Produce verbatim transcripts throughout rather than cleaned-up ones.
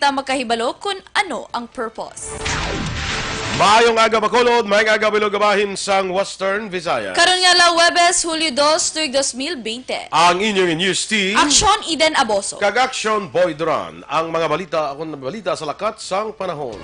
ta makahibalo kon ano ang purpose. Maayong aga, Bacolod. Maayong aga, bilog nga bahin sang Western Visayas. Karon nga la Huwebes, Hulyo dos, tuig dos mil bente. Ang inyong news team, Aksyon Eden Aboso. Kag Aksyon Boy Duran. Ang mga balita, akon balita sa lakat sang panahon.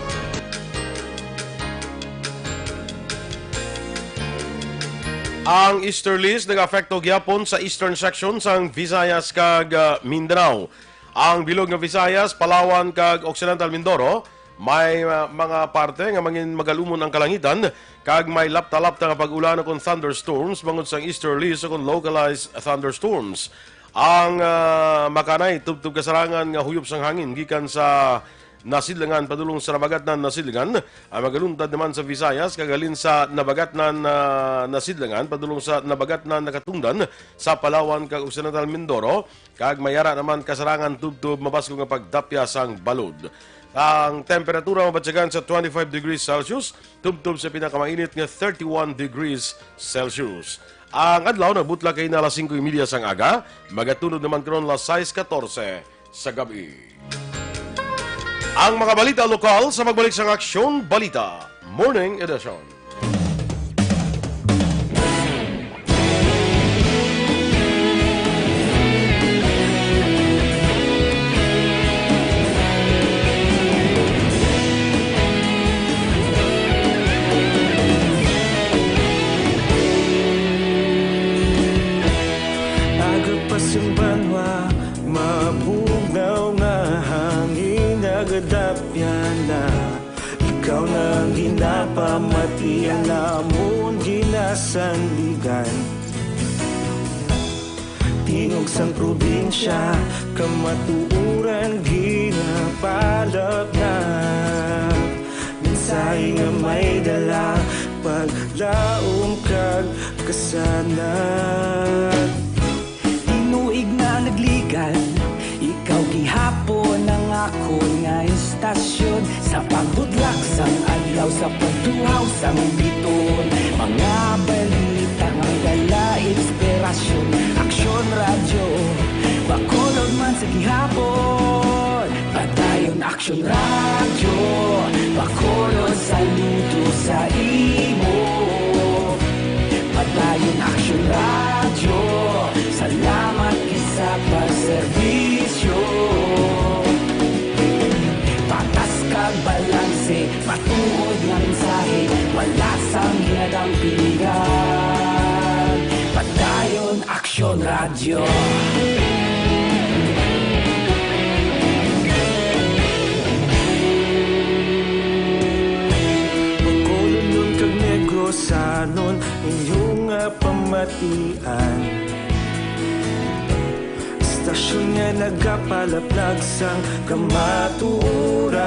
Ang easterlies nag-apekto gyapon sa eastern section sang Visayas kag, ah, Mindanao. Ang bilog nga Visayas, Palawan, kag Occidental Mindoro, may, ah, mga parte nga mangin magalumon ang kalangitan, kag may lapta-lapta nga pag-ulan ukon thunderstorms bangod sang easterlies ukon localized thunderstorms. Ang, ah, makanay tubtob kasarangan nga huyop sang hangin gikan sa Nasidlangan padulong sa Nabagatnan Nasidlangan, ang magaluntad naman sa Visayas, kag halin sa Nabagatnan, ah, Nasidlangan padulong sa Nabagatnan Nakatundan sa Palawan kag Occidental Mindoro, kag may ara naman kasarangan tubtob mabaskog nga pagdapya sang balod. Ang temperatura mabatyagan sa twenty-five degrees Celsius, tubtob sa pinakamainit nga thirty-one degrees Celsius. Ang adlaw nagbutlak kay na alas singko y media sang aga, magatunod naman karon alas sais katorse sa gabi. Ang mga balita lokal sa pagbalik sang Aksyon Balita Morning Edition. Aga pa sang banwa, mabugnaw nga hangin nagadapyan na. Ikaw na ang ginapamati, ang amon ginasandigan. Tingog sang probinsya, kamatuoran ginapalapnap. Mensahe nga may dala, paglaom kag kasanag. Tinuig na nagligad, ikaw gihapon ang akon nga istasyon. Sa pagbutlak sang adlaw, sa pagtuhaw sang bituon, mga balita nga dala inspirasyon. Aksyon Radyo, Bacolod man sa gihapon. Padayon Aksyon Radyo, Bacolod, saludo sa imo. Padayon Aksyon Radyo, salamat gid sa pagserbisyo. Patas kag balanse, matuod nga mensahe, wala sang ginadampigan. Padayon Aksyon Radyo. Bacolodnon kag Negrosanon, inyo nga pamatian. Istasyon nga nagapalaplag sang kamatuoran.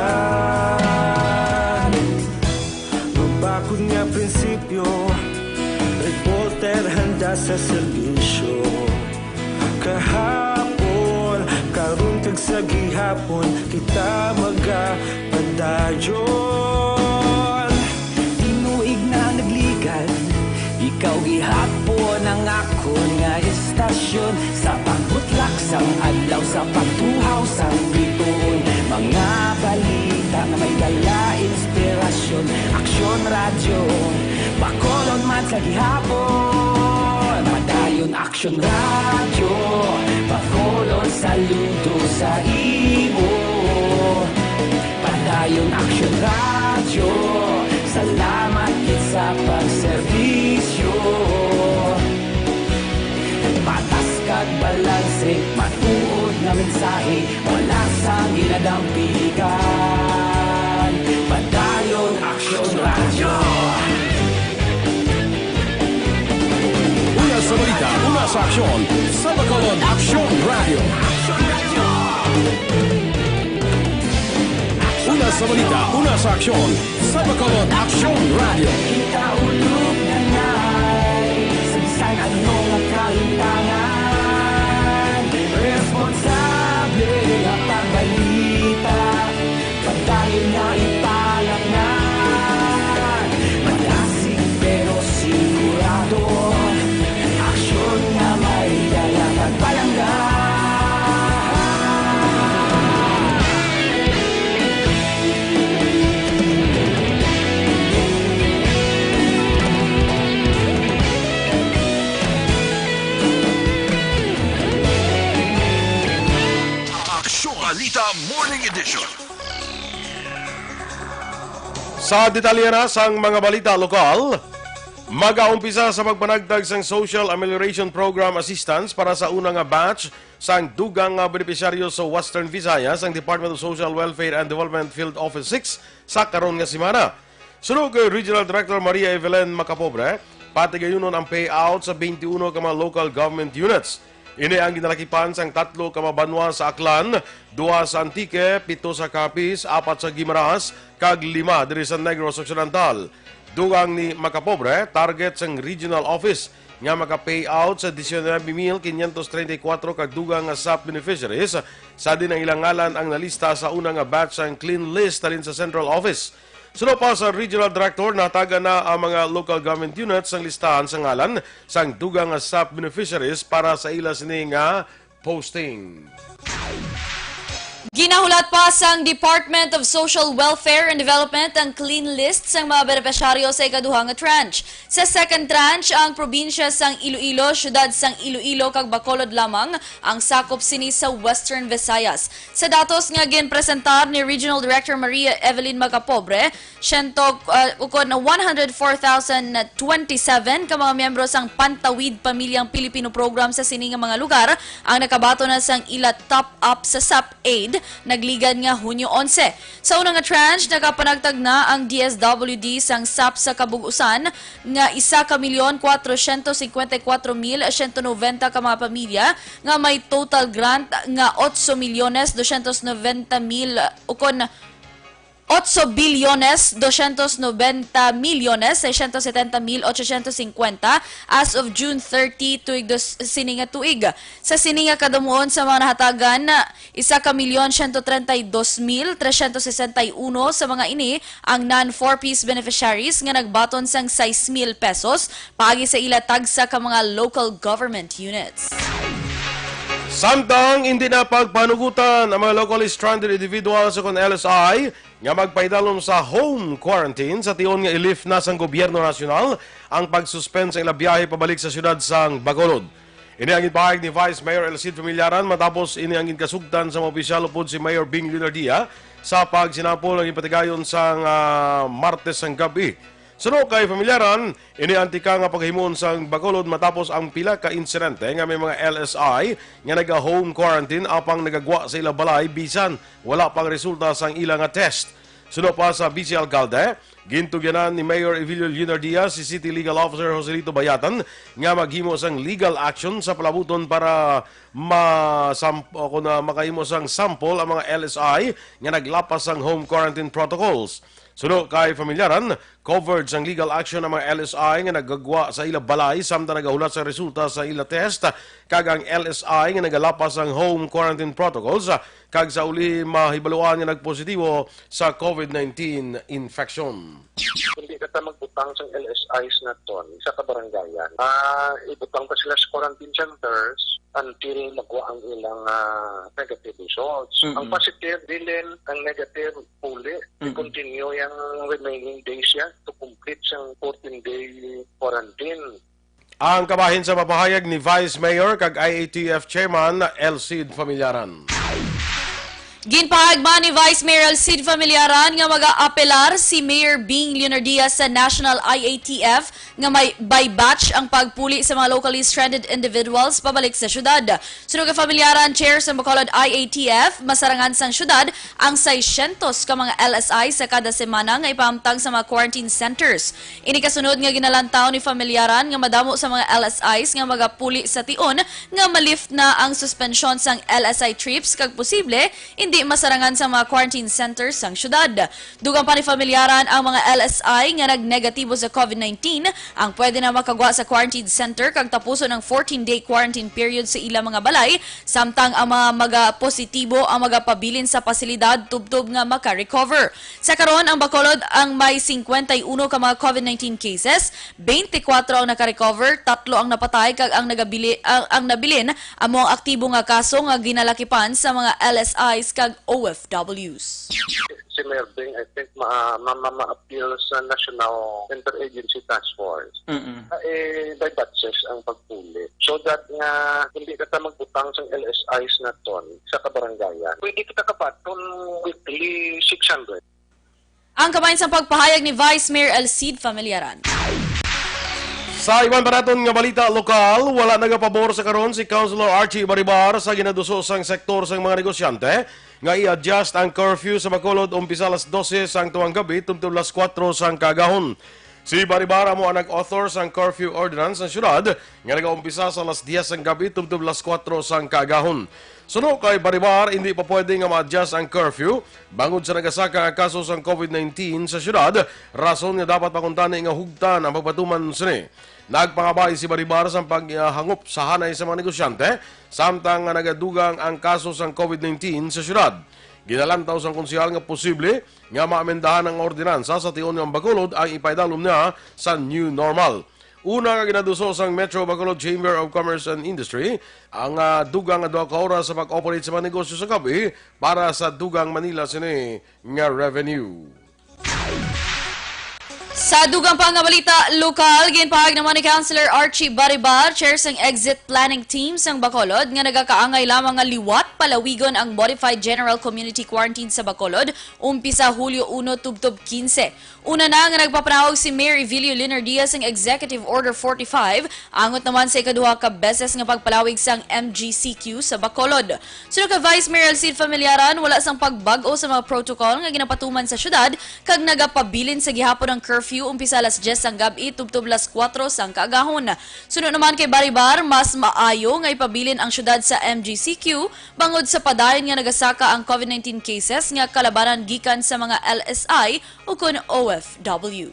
Mabakod nga prinsipyo, reporter handa sa serbisyo. Kahapon, karon kag sa gihapon, kita magapadayon. Tinuig na nagligad, ikaw gihapon ang akon nga istasyon. Sa pagbutlak sang adlaw, sa pagtuhaw sang bituon, mga balita nga may dala inspirasyon. Aksyon Radyo, Bacolod man sa gihapon. Padayon Aksyon Radyo, Bacolod, saludo sa imo. Padayon Aksyon Radyo, salamat gid sa pagserbisyo. Patas kag balanse, matuod nga mensahe, wala sang ginadampigan. Padayon Aksyon Radyo. Una sa balita, una sa aksyon, sa Bacolod Aksyon Radyo. Una sa balita, una sa aksyon, sa Bacolod Aksyon Radyo. Kita ulog na nai, sa bisan ano nga kahitangan, responsable nga pagbalita. Padayon nga ipalapngan, malasig pero sigurado, aksyon nga may dala kag palangga. Edition. Sa detalye na sang mga balita lokal, magaumpisa sa pagpanagtag sang Social Amelioration Program assistance para sa una nga batch sang dugang nga benepisyaryo sa Western Visayas ang Department of Social Welfare and Development Field Office six sa karon nga semana. Suno kay Regional Director Maria Evelyn Macapobre, patigayunon ang payout sa twenty-one ka mga local government units. Ini ang ginalakipan sang tatlo ka mga banwa sa Aklan, duha sa Antique, pito sa Capiz, apat sa Guimaras, kag lima diri sa Negros Occidental. Dugang ni Macapobre, target sang regional office nga maka-payout sa diecinuebe mil quinientos treinta y cuatro ka dugang nga SAP beneficiaries, sa diin ang ilang ngalan ang nalista sa una nga batch sang clean list halin sa central office. Suno pa sa regional director, nahatagan na ang mga local government units sang listahan sa ngalan sang dugang nga SAP beneficiaries para sa ila sini nga posting. Ginahulat pa sang Department of Social Welfare and Development ang clean list sang mga benepisyaryo sa ikaduha nga tranche. Sa second tranche, ang probinsya sang Iloilo, siyudad sang Iloilo, kag Bacolod lamang ang sakop sini sa Western Visayas. Sa datos nga ginpresentar ni Regional Director Maria Evelyn Macapobre, siyento, ah, ukon one hundred four thousand twenty-seven ka mga miyembro sang Pantawid Pamilyang Pilipino Program sa sini nga mga lugar ang nakabaton na sang ila top-up sa SAP aid, nagligad nga Hunyo onse. Sa una nga tranche, nakapanagtag na ang D S W D sang SAP sa kabug-usan nga isa ka milyon kwatrosyentos singkwenta y kuwatro mil siyento nobenta ka mga pamilya nga may total grant nga otso milyones dosyentos nobenta mil, ukon otso bilyones dosyentos nobenta milyones seiscientos setenta mil ochocientos cincuenta as of June thirty, tuig dos, sini nga tuig. Sa sini nga kadumuon sa mga nahatagan, isa ka milyon siyento treinta y dos mil trescientos sesenta y uno sa mga ini ang non-four Ps beneficiaries nga nagbaton sang sais mil pesos paagi sa ila tagsa ka mga local government units. Samtang hindi na pagpanugutan ang mga locally stranded individuals o kon L S I nga magpaidalom sa home quarantine sa tion nga i-lift na sang gobyerno nasyonal ang pagsuspend sa ila biyahe pabalik sa siyudad sang Bacolod. Ini ang ginpahayag ni Vice Mayor El Cid Familiaran matapos ini ang ginkasugtan sa mga opisyal upod si Mayor Bing Leonardia sa pagsinapol nga ginpatigayon sang, ah, Martes sang gab-i. Suno kay Familiaran, ini ang tika nga paghimuon sang Bacolod matapos ang pila ka insidente nga may mga L S I nga naga-home quarantine apang nagagwa sa ila balay bisan wala pang resulta sang ila nga test. Suno pa sa Vice Alcalde, gintugyanan ni Mayor Evilio Leonardia si City Legal Officer Joselito Bayatan nga maghimo sang legal action sa palabuton para ma-, sam-, o kon, ah, makahimo sang sample ang mga L S I nga naglapas sang home quarantine protocols. Suno kay Familiaran, covered sang legal action ang mga L S I nga nagagwa sa ila balay samtang nagahulat sa resulta sa ila test, kag ang L S I nga nagalapas sang home quarantine protocols, kag sa uli mahibaluan nga nagpositibo sa COVID nineteen infection. Hindi ka ta magbutang sang L S Is naton sa kabarangayan. Ah, ibutang pa sila sa quarantine centers until magwa ang ilang, ah, negative results. Mm-mm. Ang positive, bilin, ang negative, puli. Mm-mm. I-continue yung remaining days yan to complete yung fourteen-day quarantine. Ang kabahin sa papahayag ni Vice Mayor kag I A T F Chairman El Cid Familiaran. Ginpahayag man ni Vice Mayor El Cid Familiaran nga magaapelar si Mayor Bing Leonardia sa National I A T F nga may by batch ang pagpuli sa mga locally stranded individuals pabalik sa syudad. Suno kay Familiaran, Chair sa Bacolod I A T F, masarangan sang syudad ang seiscientos ka mga L S I sa kada semana nga ipahamtang sa mga quarantine centers. Ini kasunod nga ginalantaw ni Familiaran nga madamo sa mga L S Is nga magapuli sa tion nga ma-lift na ang suspensyon sang L S I trips kag posible indi masarangan sa mga quarantine centers sang syudad. Dugang pa ni Familiaran, ang mga L S I nga nagnegatibo sa COVID nineteen ang pwede na makagwa sa quarantine center kag tapuson ang fourteen-day quarantine period sa ila mga balay, samtang ang mga magapositibo ang magapabilin sa pasilidad tubtob nga maka-recover. Sa karon, ang Bacolod ang may singkwenta y uno ka mga COVID nineteen cases, bente kwatro ang naka-recover, tatlo ang napatay, kag ang nagabili-, ang, ang nabilin amo ang aktibo nga kaso nga ginalakipan sa mga L S Is kag O F Ws. Si Mervin, I think, ma-, ma-, ma-, ma-appeal sa National Interagency Task Force. Mm-mm. Ah, eh, by batches ang pagpuli. So that nga hindi ka ta magbutang sang L S Is naton sa kabarangayan. Pwede kita kabaton weekly six hundred. Ang kabahin sang pagpahayag ni Vice Mayor Elcid Familiaran. Sa iban pa naton nga balita lokal, wala nagapabor sa karon si Councilor Archie Baribar sa ginaduso sang sektor sang mga negosyante nga i-adjust ang curfew sa Bacolod umpisa alas dose sang tuang gabi tubtob alas kuwatro sang kaagahon. Si Baribar amo ang nag-author sang curfew ordinance sa syudad nga nagaumpisa sa alas diyes sang gabi tubtob alas kuwatro sang kaagahon. Suno kay Baribar, hindi pa pwede nga ma-adjust ang curfew bangod sa nagasaka nga kaso sang COVID nineteen sa syudad, rason nga dapat pa kuntani nga hugtan ang pagpatuman sini. Nagpangabay si Baribar sa paghangop sa hanay sa mga negosyante, samtang nga nagadugang ang kaso sang COVID nineteen sa syudad. Ginalantaw sang konsehal nga posible nga maamendahan ang ordinansa sa tion nga ang Bacolod ang ipaidalom niya sa new normal. Una nga ginaduso sang Metro Bacolod Chamber of Commerce and Industry ang, ah, dugang nga duha ka oras sa pag-operate sa mga negosyo sa gab-i para sa dugang Manila sini nga revenue. Sa dugang pa nga balita lokal, ginpahayag naman ni Councilor Archie Baribar, chair sang Exit Planning Team sang Bacolod, nga nagakaangay lamang nga liwat palawigon ang Modified General Community Quarantine sa Bacolod, umpisa Hulyo uno tubtob kinse. Una na nga nagpapanawag si Mayor Evilio Leonardia sang Executive Order forty-five, angot naman sa ikaduha ka beses nga pagpalawig sang M G C Q sa Bacolod. Suno kay Vice Mayor Elcid Familiaran, wala sang pagbag-o sa mga protocol nga ginapatuman sa syudad, kag nagapabilin sa gihapon ang curfew umpisa alas diyes sang gab-i tubtob alas kuwatro sang kaagahon. Suno naman kay Baribar, mas maayo nga ipabilin ang syudad sa M G C Q bangod sa padayon nga nagasaka ang COVID nineteen cases nga kalabanan gikan sa mga L S I ukon O F W.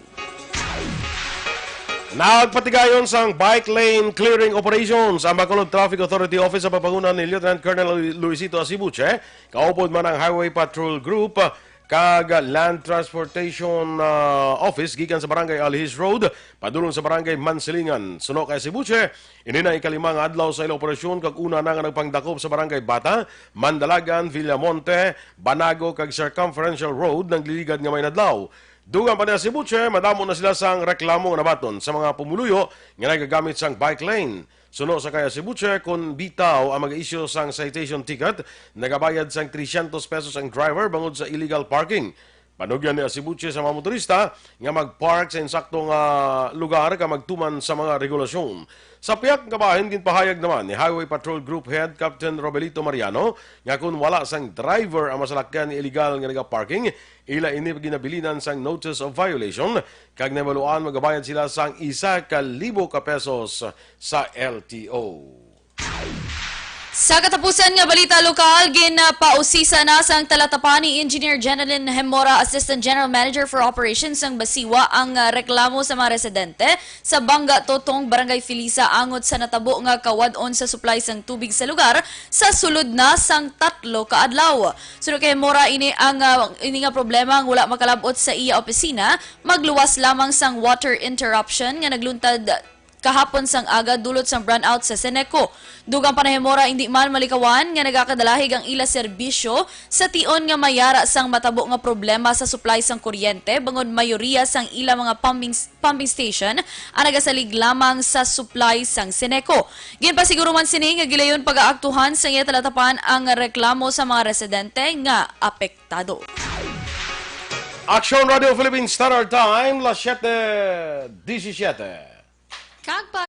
Nagpatigayon sang bike lane clearing operations ang Bacolod Traffic Authority Office sa pagpanguna ni Lieutenant Colonel Lu-, Luisito Asibuche, kaupod man ang Highway Patrol Group kag Land Transportation, ah, Office gikan sa Barangay Alihis Road padulong sa Barangay Mansilingan. Suno kay Asibuche, ini na ikalima nga adlaw sa ila operasyon kag una na nga nagpangdakop sa Barangay Bata, Mandalagan, Villamonte, Banago kag Circumferential Road nagliligad nga may nadlaw. Dugang pa ni Asibuche, madamo na sila sang reklamo nga nabaton sa mga pumuluyo nga nagagamit sang bike lane. Suno sa kay Asibuche, kon bitaw ang mag-issue sang citation ticket, nagabayad sang trescientos pesos ang driver bangod sa illegal parking. Panugyan ni Asibuche sa mga motorista nga mag-park sa insakto nga lugar kag magtuman sa mga regulasyon. Sa pihak nga bahin, ginpahayag naman ni Highway Patrol Group Head Captain Robelito Mariano nga kon wala sang driver ang masalakyan nga illegal nga nagaparking, ila ini ginabilinan sang notice of violation kag nahibaluan magabayad sila sang isa ka libo ka pesos sa L T O. Sa katapusan nga balita lokal, ginapausisa na sang talatapan ni Engineer Jenalyn Hemora, Assistant General Manager for Operations sang Basiwa, ang, ah, reklamo sa mga residente sa Banga Totong, Barangay Filisa, angot sa natabo nga kawad-on sa supply sang tubig sa lugar sa sulod na sang tatlo ka adlaw. Suno kay Hemora, ini ang, ah, ini nga problema ang wala makalab-ot sa iya opisina, magluwas lamang sang water interruption nga nagluntad kahapon sang aga dulot sang brownout sa Seneco. Dugang pa ni Hemora, indi man malikawan nga nagakadalahig ang ila serbisyo sa tion nga may ara sang matabo nga problema sa supply sang kuryente, bangod mayoriya sang ila mga pumping, pumping station ang nagasalig lamang sa supply sang Seneco. Ginpasiguro man sini nga gilayon pagaaktuhan sa iya talatapan ang reklamo sa mga residente nga apektado. Aksyon Radio Philippines Standard Time, las siete diecisiete. Kag pa-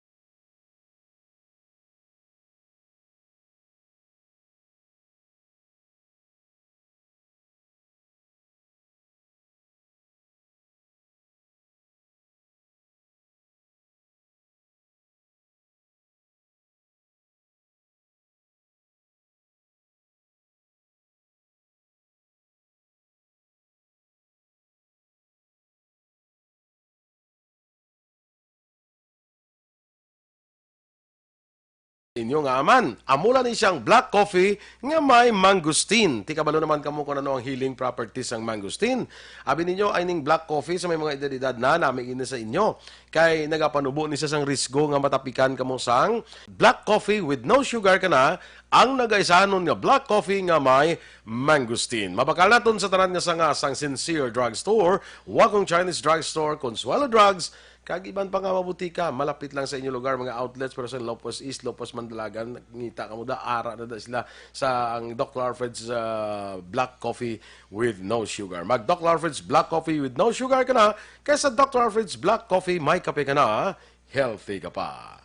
Inyo nga aman, amo lang ni siyang black coffee nga may mangosteen. Ti kabalo naman kamo kung ano ang healing properties sang mangosteen. Abi ninyo, ay ning black coffee sa may mga edad-edad na, nami ini sa inyo. Kay nagapanubo ni siya sang risgo nga matapikan kamo sang black coffee with no sugar kana, ang nagaisanon nga black coffee nga may mangosteen. Mabakal naton sa tanan nga sanga sang Sincere Drugstore, Wacong Chinese Drugstore, Consuelo Drugs, kag iban pa nga mga butika, malapit lang sa inyo lugar, mga outlets, pero sa Lopez East, Lopez Mandalagan, ngita kamo da, ara na da sila sa ang Doctor Alfred's, ah, Black Coffee with No Sugar. Mag Doctor Alfred's Black Coffee with No Sugar ka na, kay sa Doctor Alfred's Black Coffee, may kape ka na, healthy ka pa.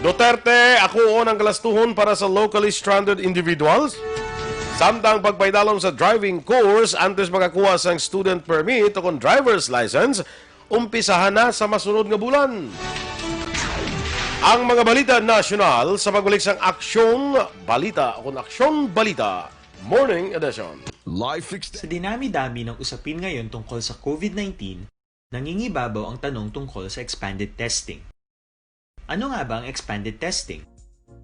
Duterte, akuon ang kalastuhon para sa locally stranded individuals. Samtang pagpaidalom sa driving course antes makakuha sang student permit o kon driver's license, umpisahan na sa masunod nga bulan. Ang mga balita nasyonal sa pagbalik sang Aksyon Balita o kon Aksyon Balita Morning Edition. Life ex- Sa dinami-dami ng usapin ngayon tungkol sa COVID nineteen, nangingibabaw ang tanong tungkol sa expanded testing. Ano nga ba ang expanded testing?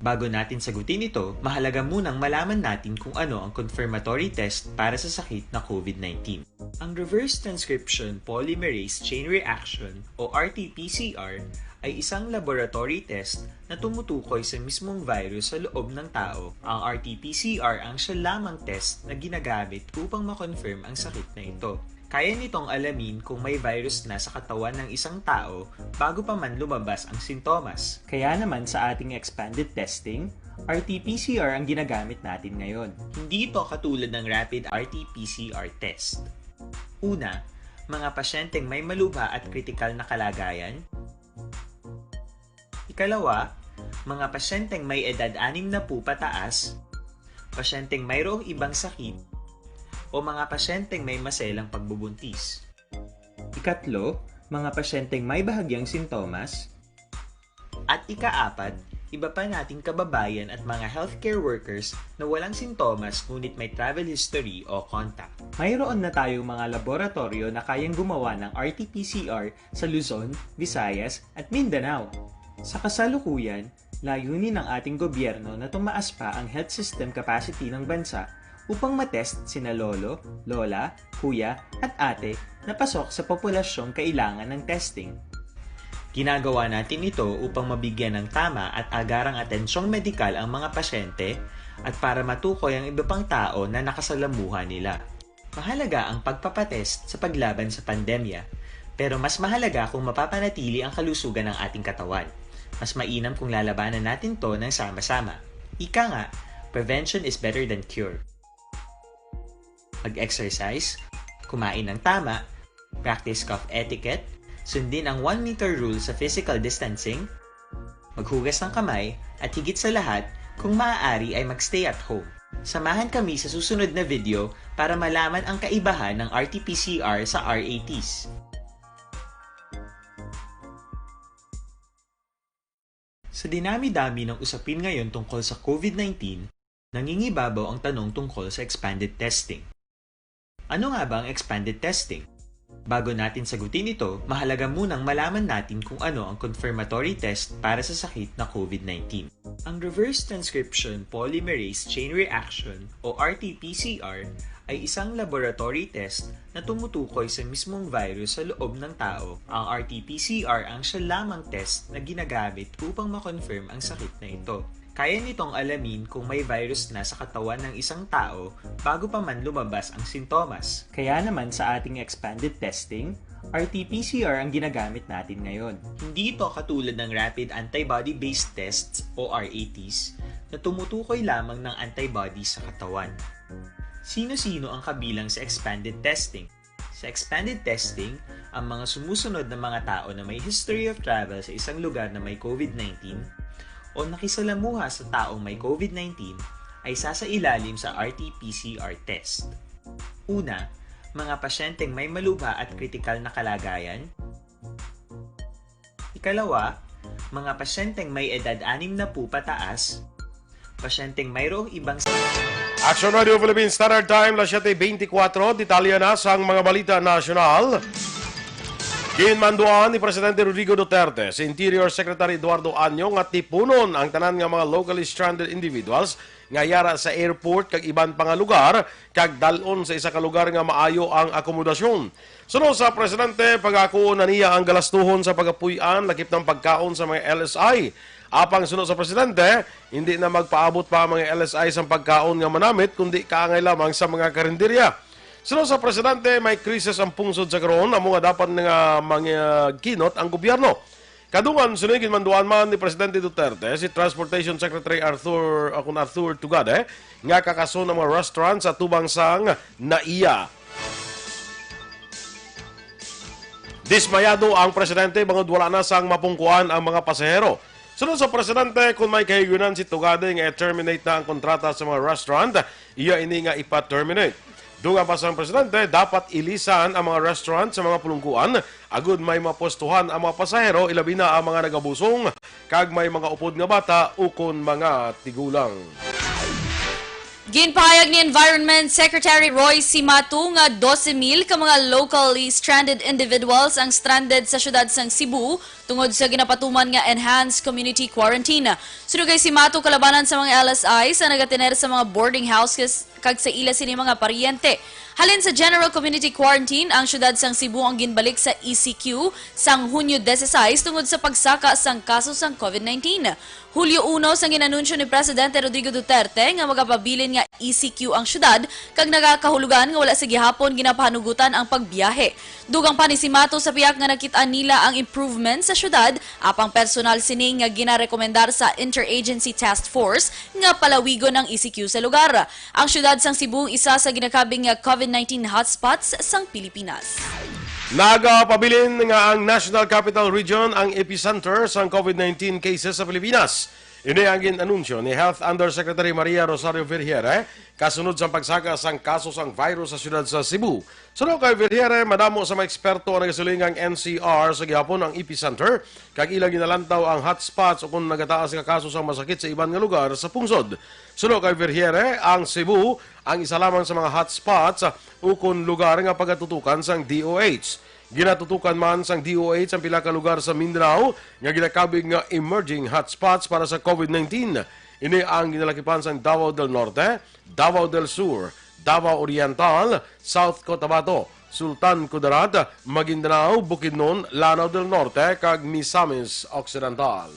Bago natin sagutin ito, mahalaga munang malaman natin kung ano ang confirmatory test para sa sakit na COVID nineteen. Ang reverse transcription polymerase chain reaction o R T P C R ay isang laboratory test na tumutukoy sa mismong virus sa loob ng tao. Ang R T P C R ang siya lamang test na ginagamit upang ma-confirm ang sakit na ito. Kaya nitong alamin kung may virus na sa katawan ng isang tao bago pa man lumabas ang sintomas. Kaya naman sa ating expanded testing, R T P C R ang ginagamit natin ngayon. Hindi ito katulad ng rapid R T P C R test. Una, mga pasyenteng may malubha at kritikal na kalagayan. Ikalawa, mga pasyenteng may edad anim na po pataas, pasyenteng mayroong ibang sakit, o mga pasyenteng may maselang pagbubuntis. Ikatlo, mga pasyenteng may bahagyang sintomas. At ikaapat, iba pa nating kababayan at mga healthcare workers na walang sintomas ngunit may travel history o contact. Mayroon na tayong mga laboratoryo na kayang gumawa ng R T P C R sa Luzon, Visayas, at Mindanao. Sa kasalukuyan, layunin ng ating gobyerno na tumaas pa ang health system capacity ng bansa upang matest sina lolo, lola, kuya, at ate na pasok sa populasyong kailangan ng testing. Ginagawa natin ito upang mabigyan ng tama at agarang atensyong medikal ang mga pasyente at para matukoy ang iba pang tao na nakasalamuha nila. Mahalaga ang pagpapatest sa paglaban sa pandemya, pero mas mahalaga kung mapapanatili ang kalusugan ng ating katawan. Mas mainam kung lalabanan natin to ng sama-sama. Ika nga, prevention is better than cure. Mag-exercise, kumain ng tama, practice cough etiquette, sundin ang one meter rule sa physical distancing, maghugas ng kamay, at higit sa lahat, kung maaari ay mag-stay at home. Samahan kami sa susunod na video para malaman ang kaibahan ng R T P C R sa R A Ts. Sa dinami-dami ng usapin ngayon tungkol sa COVID nineteen, nangingibabaw ang tanong tungkol sa expanded testing. Ano nga ba ang expanded testing? Bago natin sagutin ito, mahalaga munang malaman natin kung ano ang confirmatory test para sa sakit na COVID nineteen. Ang reverse transcription polymerase chain reaction o R T P C R ay isang laboratory test na tumutukoy sa mismong virus sa loob ng tao. Ang R T P C R ang siya lamang test na ginagamit upang ma-confirm ang sakit na ito. Kaya nitong alamin kung may virus na sa katawan ng isang tao bago pa man lumabas ang sintomas. Kaya naman sa ating expanded testing, R T P C R ang ginagamit natin ngayon. Hindi ito katulad ng rapid antibody-based tests o R A Ts na tumutukoy lamang ng antibodies sa katawan. Sino-sino ang kabilang sa expanded testing? Sa expanded testing, ang mga sumusunod na mga tao na may history of travel sa isang lugar na may COVID nineteen o nakisalamuha sa taong may COVID nineteen ay sasailalim sa R T P C R test. Una, mga pasyenteng may malubha at kritikal na kalagayan. Ikalawa, mga pasyenteng may edad anim na po pataas, pasyenteng mayroong ibang Action Radio Philippines Standard Time, las siete veinticuatro. Detalye na sang mga balita nasyonal. Ginmanduan ni Presidente Rodrigo Duterte si Interior Secretary Eduardo Año nga tipunon ang tanan nga mga locally stranded individuals nga yara sa airport kag iban pa nga lugar, kag dal-on sa isa ka lugar nga maayo ang akomodasyon. Suno sa presidente, pagakuon na niya ang galastuhon sa pagapuy-an, lakip ng pagkaon sa mga L S I. Apang suno sa presidente, hindi na magpaabot pa ang mga L S I sang pagkaon nga manamit, kundi kaangay lamang sa mga karinderya. Suno sa presidente, may krisis ang pungsod sa karon, amo nga dapat nga mangkinot ang gobyerno. Kadungan sini, ginmanduan man ni Presidente Duterte si Transportation Secretary Arthur, o kun Arthur Tugade, nga kakason ang mga restaurants sa tubang sang NAIA. Dismayado ang presidente bangod wala na sang mapungkuan ang mga pasahero. Suno sa presidente, kung may kahigayunan si Tugade nga i-terminate na ang kontrata sa mga restaurant, iya ini nga ipa-terminate. Dugang pa sang presidente, dapat ilisan ang mga restaurant sa mga pulungkuan agud may mapwestuhan ang mga pasahero, ilabi na ang mga nagabusong kag may mga upod nga bata ukon mga tigulang. Ginpahayag ni Environment Secretary Roy Cimatu nga dose mil ka mga locally stranded individuals ang stranded sa siyudad sang Cebu tungod sa ginapatuman nga enhanced community quarantine. Suno kay Cimatu, kalabanan sa mga L S I sa nagatener sa mga boarding houses kag sa ila sini mga paryente. Halin sa general community quarantine, ang siyudad sang Cebu ang ginbalik sa E C Q sang Hunyo dieciséis tungod sa pagsaka sang kaso sang COVID nineteen. Hulyo uno sang ginanunsyo ni Presidente Rodrigo Duterte nga magapabilin nga E C Q ang siyudad kag nagakahulugan nga wala sa gihapon ginapahanugutan ang pagbiyahe. Dugang pa ni Cimatu, sa pihak nga nakit-an nila ang improvement sa siyudad, apang personal sini nga ginarekomendar sa Interagency Task Force nga palawigon ang E C Q sa lugar. Ang siyudad sang Cebu isa sa ginakabig nga COVID nineteen hotspots sang Pilipinas. Nagapabilin nga ang National Capital Region ang epicenter sang COVID nineteen cases sa Pilipinas. Ini ang gin-anunsyo ni Health Undersecretary Maria Rosario Vergeire kasunod sang pagsaka sang kaso sang virus sa siyudad sa Cebu. Suno kay Vergeire, madamo sa mga eksperto ang nagasiling nga ang N C R sa gihapon ang epicenter, kag ila ginalantaw ang hotspots o kung nagataas nga kaso sang masakit sa iban nga lugar sa pungsod. Suno kay Vergeire, ang Cebu ang isa lamang sa mga hotspots ukon lugar nga pagatutukan sang D O H. Ginatutukan man sang D O H ang pila ka lugar sa Mindanao nga ginakabig nga emerging hotspots para sa COVID nineteen. Ini ang ginalakipan sang Davao del Norte, Davao del Sur, Davao Oriental, South Cotabato, Sultan Kudarat, Maguindanao, Bukidnon, Lanao del Norte, kag Misamis Occidental.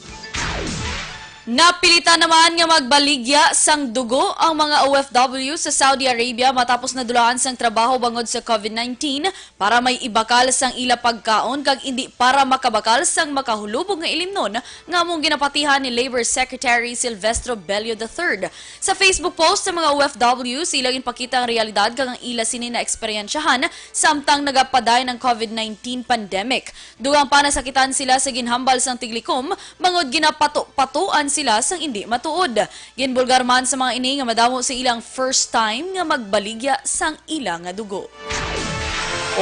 Napilitan naman nga magbaligya sang dugo ang mga O F W sa Saudi Arabia matapos nadulaan sang trabaho bangod sa COVID nineteen para may ibakal sang ila pagkaon kag indi para makabakal sang makahulubog nga ilimnon nga among ginapatihan ni Labor Secretary Silvestro Bello the third. Sa Facebook post sa mga O F W, sila ginpakita ang realidad kag ang ila sini na eksperyensyahan samtang nagapadayon ang COVID nineteen pandemic. Dugang pa, nasakitan sila sa ginhambal sang tiglikom bangod ginapato-patoan sila sang indi matuod. Ginbulgar man sa mga ini nga madamo sa ilang first time nga magbaligya sang ila nga dugo.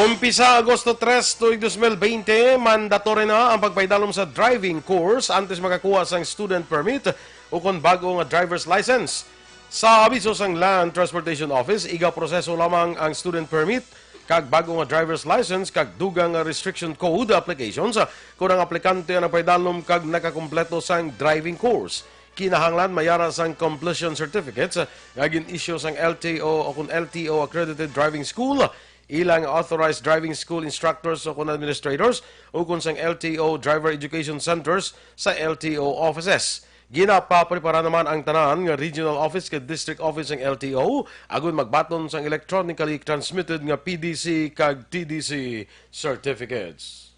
Umpisa Agosto tres, tuig dos mil bente, mandatory na ang pagpaidalom sa driving course antes makakuha sang student permit ukon bag-o nga driver's license. Sa abiso sang Land Transportation Office, igaproseso lamang ang student permit kag bag-o nga driver's license kag dugang nga restriction code applications kon ang aplikante ang nagpaidalom kag nakakumpleto sang driving course. Kinahanglan mayara sang completion certificates nga gin-issue sang L T O o kon L T O accredited driving school, ilang authorized driving school instructors o kon administrators, o kon sang L T O driver education centers sa L T O offices. Ginapaprepara naman ang tanan nga regional office kag district office sang L T O agud magbaton sang electronically transmitted nga P D C kag T D C certificates.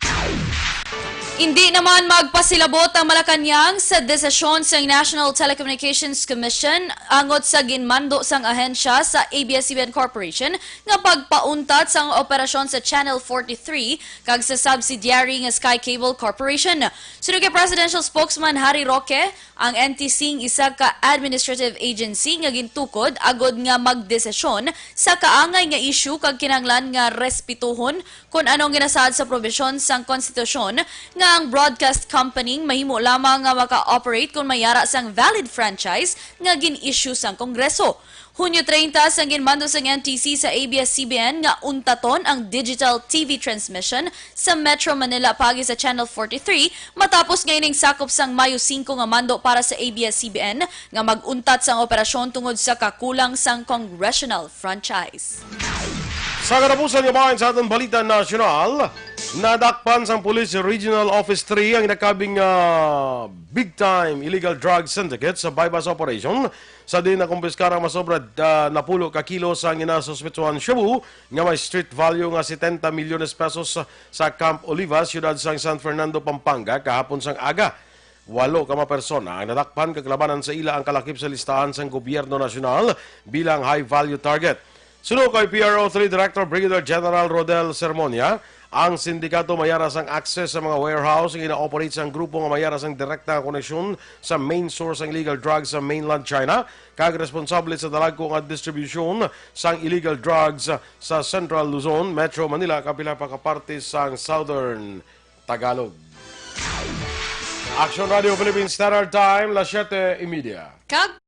Indi naman magpasilabot ang Malacañang sa desisyon sang National Telecommunications Commission angot sa ginmando sang ahensya sa A B S C B N Corporation nga pagpauntat sang operasyon sa Channel forty-three kag sa subsidiary nga Sky Cable Corporation. Suno kay Presidential Spokesman Harry Roque, ang N T C isa ka administrative agency nga gintukod agud nga magdesisyon sa kaangay nga isyu kag kinahanglan nga respetuhon kon ano ang ginasaad sa probisyon sang konstitusyon nga Ang broadcast company mahimo lamang nga maka-operate kon may ara sang valid franchise nga gin-issue sang Kongreso. Hunyo treinta, sang ginmando sang N T C sa A B S C B N nga untaton ang digital T V transmission sa Metro Manila paagi sa Channel forty-three, matapos nga ining sakop sang Mayo singko nga mando para sa A B S C B N nga mag-untat sang operasyon tungod sa kakulang sang congressional franchise. Sa katapusan nga bahin sa aton balita nasyonal, nadakpan sang Police Regional Office three ang nakabing, ah, big-time illegal drug syndicate sa buy-bust operation, sa diin nakumpiskar ang masobra, ah, napulo ka kilo sang ginasuspetsuhan shabu nga may street value nga setenta milyones pesos sa Camp Oliva, siyudad sang San Fernando, Pampanga, kahapon sang aga. Walo ka mga persona ang nadakpan, kag labanan sa ila ang kalakip sa listahan sang gobyerno nasyonal bilang high-value target. Suno kay P R O three Director Brigadier General Rodel Sermonia, ang sindikato may ara sang access sa mga warehouse nga gina-operate sang grupo nga may ara sang direkta nga koneksyon sa main source sang illegal drugs sa mainland China, kag responsable sa dalagko nga distribusyon sang illegal drugs sa Central Luzon, Metro Manila, kag pila pa ka parte sang Southern Tagalog. Action Radio Philippine Standard Time, las siete y media. Kag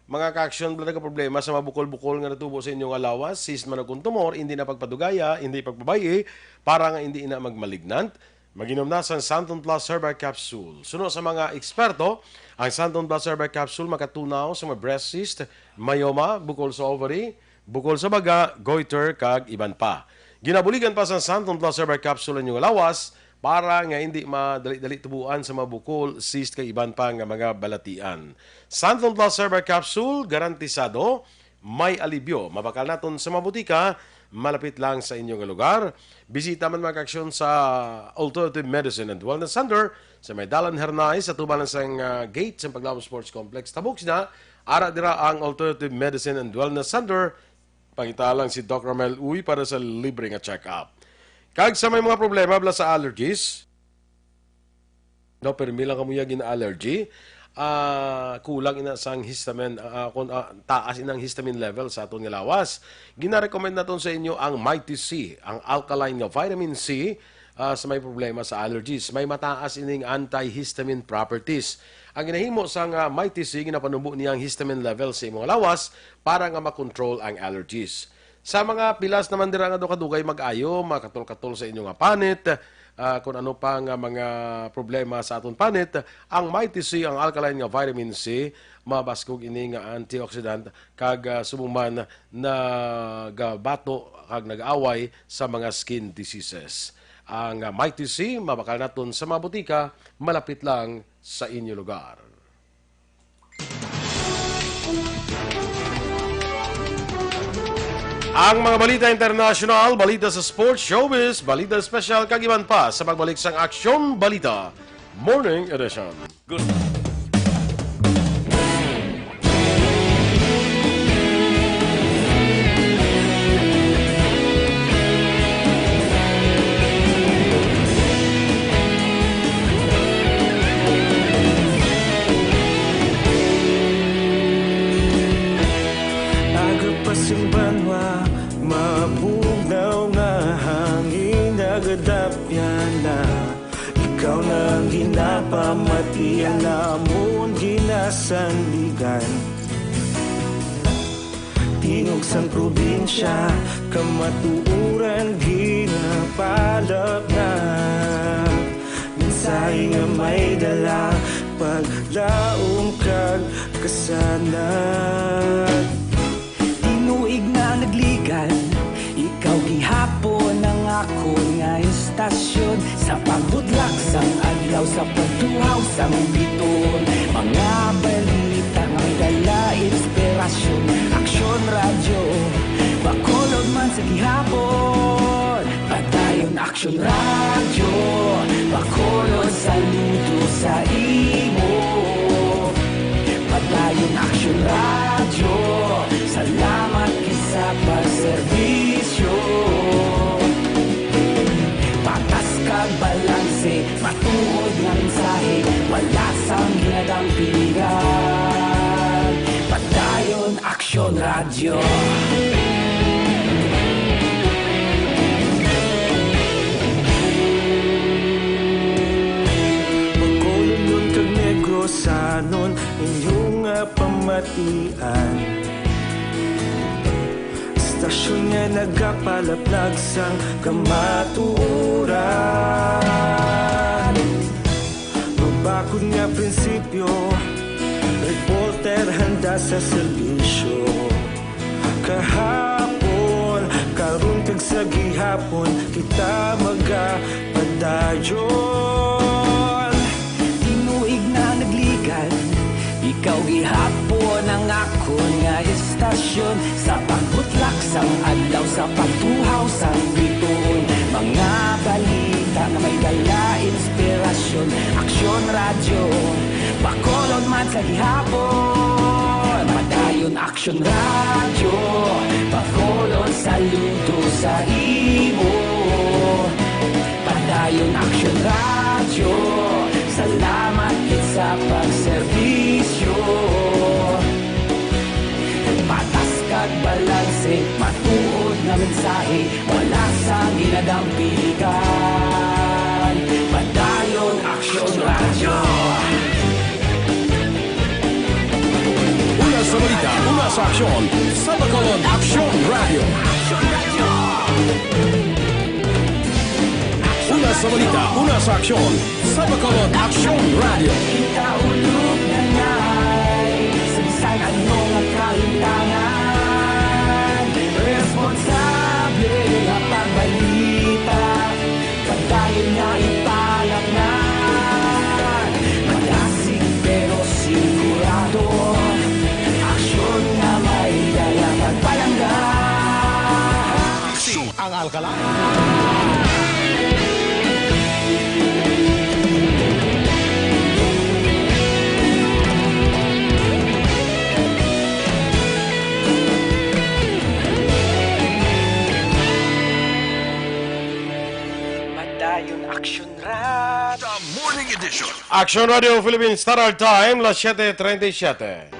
Mga ka-aksyon, wala ka problema sa mga bukol-bukol nga natubo sa inyo nga lawas, cyst man o kon tumor, hindi na pagpadugaya, hindi pagpabay-i, para nga hindi na magmalignant. Mag-inom na sang Santon Plus Herbal Capsule. Suno sa mga eksperto, ang Santon Plus Herbal Capsule makatunaw sa mga breast cyst, myoma, bukol sa ovary, bukol sa baga, goiter, kag iban pa. Ginabuligan pa sang Santon Plus Herbal Capsule ang inyong lawas para nga hindi madali-dali tubuan sa mga bukol, cyst, kag iban pa nga mga balatian. Santon Plus Herbal Capsule, garantisado may alibyo. Mabakal naton sa mga butika malapit lang sa inyo nga lugar. Bisita man, mga ka-aksyon, sa Alternative Medicine and Wellness Center sa may Dalan Hernay, sa tubalan sang, ah, gate sa Paglaom Sports Complex. Tabok sina, ara dira ang Alternative Medicine and Wellness Center. Pangita lang si Doc Ramel Uy para sa libre nga check-up. Kag sa may mga problema bala sa allergies, no, permi lang kamo ya gin-allergy, ah, kulang ina sang histamine, ah, kun, ah, taas inang histamine level sa aton nga lawas. Ginarekomend naton sa inyo ang Mighty C, ang alkaline nga vitamin C, ah, sa may problema sa allergies. May mataas ining antihistamine properties. Ang ginahimo sang, ah, Mighty C, ginapanubo niya ang histamine level sa imong lawas para nga makontrol ang allergies. Sa mga pilas naman dira nga daw kadugay mag-ayo, makatol-katol sa inyo nga panit, ah, kung ano pa nga mga problema sa aton panit, ang Mighty C, ang alkaline nga vitamin C, mabaskog ini nga antioxidant, kag, ah, subong man nagabato kag nag-away sa mga skin diseases. Ang, ah, Mighty C, mabakal naton sa mga butika malapit lang sa inyo lugar. Ang mga balita internasyonal, balita sa sports, showbiz, balita espesyal, kag iban pa sa pagbalik sang Aksyon Balita Morning Edition. Good. Aga pa sing banwa, mabugnaw nga hangin, nagadapyan na. Ikaw na ang ginapamati, ang amon ginasandigan. Tingog sang probinsya, kamatuoran ginapalabnag. Mensahe nga may dala, paglaom kag kasanag. Tinuig na nagligan, ikaw gihapon ang akon nga estasyon. Sa pagbudlak sang adlaw, sa pagtuhaw sang biton, mga balita nga may dala inspirasyon. Aksyon Radyo, Aksyon Radyo, Bacolod, saludo sa imo. Padayon Aksyon Radyo, salamat gid sa pagserbisyo. Patas kag balanse, matuod nga mensahe, wala sang ginadampigan. Padayon Aksyon Radyo. Bacolodnon kag Negrosanon, inyo nga pamatian. Estasyon nga nagapalaplag sang kamatuoran. Mabakod nga prinsipyo, reporter handa sa serbisyo. Kahapon, karon kag sa gihapon, kita magapadayon. Tinuig na nagligad, ikaw gihapon ang akon nga estasyon. Sa pagbutlak sang adlaw, sa pagtuhaw sang bituon, mga balita nga may dala inspirasyon. Aksyon Radyo, Bacolod man sa gihapon. Padayon Aksyon Radyo, Bacolod, saludo sa imo. Padayon Aksyon Radyo, salamat gid sa pagserbisyo. Patas kag balanse, matuod nga mensahe, wala sang ginadampigan. Padayon Aksyon Radyo. Una sa balita, una sa aksyon, sa Bacolod Aksyon Radyo. Una sa balita, una sa aksyon, sa Bacolod Aksyon Radyo. Kita ulog na ngay, sa bisan ano nga kalintangan, responsable nga pagbalita, padayon nga ipalatnag, madasig pero sigurado, aksyon nga may dala kag palangga. Aksyon ang Alkaline. Padayon Aksyon Radyo. The Morning Edition. Aksyon Radyo Philippines Standard Time, las siete treinta y siete.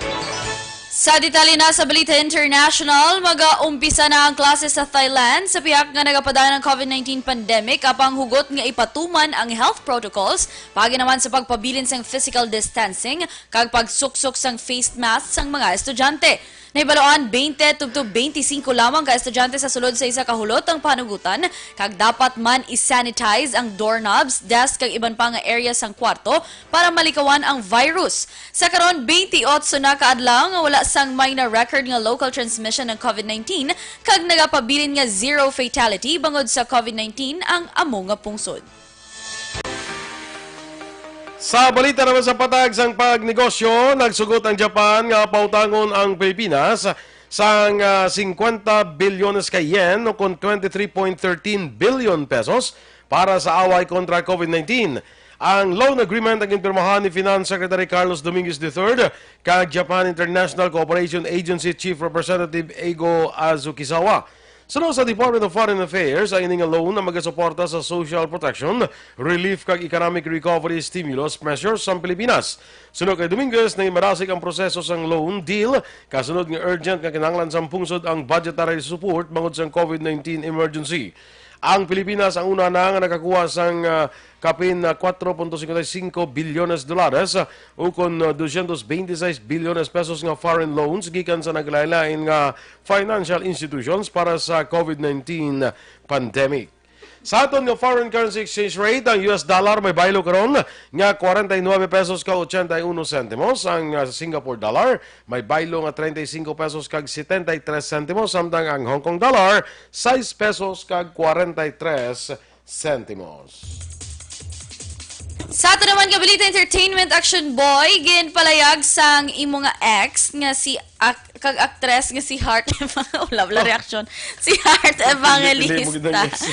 Sa detalye na sa balita international, mag-aumpisa na ang klase sa Thailand sa pihak nga nagapadayon ang COVID nineteen pandemic, apang hugot nga ipatuman ang health protocols, paagi naman sa pagpabilin sang physical distancing kag pagsuksok sang face mask sang mga estudyante. Nahibaluan, twenty tubtob twenty-five lamang ka estudyante sa sulod sa isa ka hulot ang panugutan, kag dapat man i-sanitize ang doorknobs, desk, kag iban pa nga area sang kwarto para malikawan ang virus. Sa karon, twenty-eight na ka adlaw nga wala sang may na-record nga local transmission ng COVID nineteen, kag nagapabilin nga zero fatality bangod sa COVID nineteen ang amo nga pungsod. Sa balita naman sa patag sang pagnegosyo, nagsugot ang Japan nga pautangon ang Pilipinas sang, ah, fifty bilyones ka yen, o kon twenty-three point thirteen billion pesos, para sa away kontra COVID nineteen. Ang loan agreement ang ginpirmahan ni Finance Secretary Carlos Dominguez the third kag Japan International Cooperation Agency Chief Representative Eigo Azukizawa. Suno sa Department of Foreign Affairs, ang ini nga loan ang magasuporta sa social protection, relief kag economic recovery stimulus measures sang Pilipinas. Suno kay Dominguez, naging madasig ang proseso sang loan deal, kasunod nga urgent nga kinahanglan sang pungsod ang budgetary support bangod sang COVID nineteen emergency. Ang Pilipinas ang una na nga nakakuha sang, ah, kapin na kuwatro punto singkwenta y singko bilyones dolares, ah, ukon, ah, dosyentos beintiseis bilyones pesos nga foreign loans gikan sa naglain-lain nga financial institutions para sa COVID nineteen pandemic. Sa aton nga foreign currency exchange rate, ang U S dollar may baylo karon nga kwarenta y nuebe pesos ka ochenta y uno sentimos, ang, ah, Singapore dollar may baylo nga treinta y cinco pesos kag setenta y tres sentimos, samtang ang Hong Kong dollar, sais pesos kag kwarenta y tres sentimos. Sa ato naman nga balita, entertainment, action boy, ginpalayag sang imo nga ex nga si ak-, kag aktres nga si Heart Evang-, wala, wala Oh. reaction. Si Heart Pili-, pili mo gid ang Evangelista. Ex.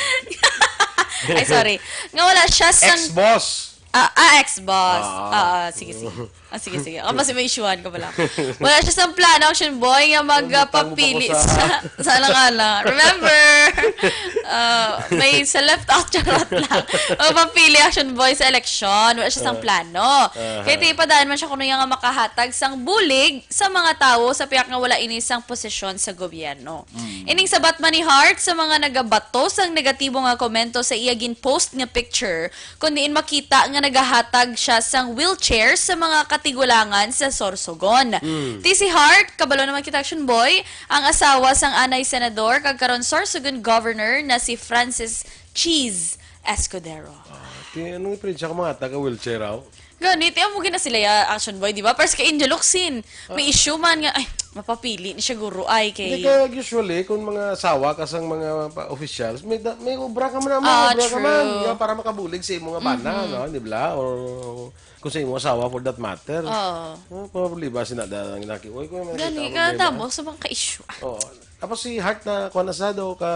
Ay, sorry. Nga wala siya sang Ex-boss. Ah, ah, ex-boss. Ah. Ah, ah, sige, sige. Ah, sige, sige. Ah, mas may issue-an ko pala. Wala siya sang plano, Action Boy, nga magpapili sa, sa alang-alang. Remember, ah, may sa left out, charot lang. Magpapili, Action Boy, sa eleksyon. Wala siya sang plano. Kay tipadaan man siya kuno nga makahatag sang bulig sa mga tawo sa pihak nga wala ini sang posisyon sa gobyerno. Ining sabat man ni Hart sa mga nagabato sang negatibo nga komento sa iya gin-post nga picture, kun diin makita nga nagahatag siya sang wheelchair sa mga katigulangan sa Sorsogon. Ti si Hart, kabalo naman kita, Action Boy, ang asawa sang anay senador kag karon Sorsogon Governor na si Francis Cheese Escudero. Ah, ti, anong iprinsya ko mga taga wheelchair, aw? Gani, ti amo gina sila ya, Action Boy, di ba? Pero sa kay Angel Locsin, may issue man nga, ay, mapapili ni siya guro, ay, kay Hindi kaya usually, kung mga asawa ka sang mga pa-, officials, may da-, may obra ka man, may Ah, obra ka man. true. Yeah, para makabulig sa imo nga bana, Mm-hmm. no? Di ba? Or kung sa imo asawa, for that matter. Oo. Oh, problema sina da ang inaki. Oy, kung may Gani, nakita mo, ka problema. tamo sa mga ka-issue. Oo. Tapos si Hart na, kuha na sa daw ka,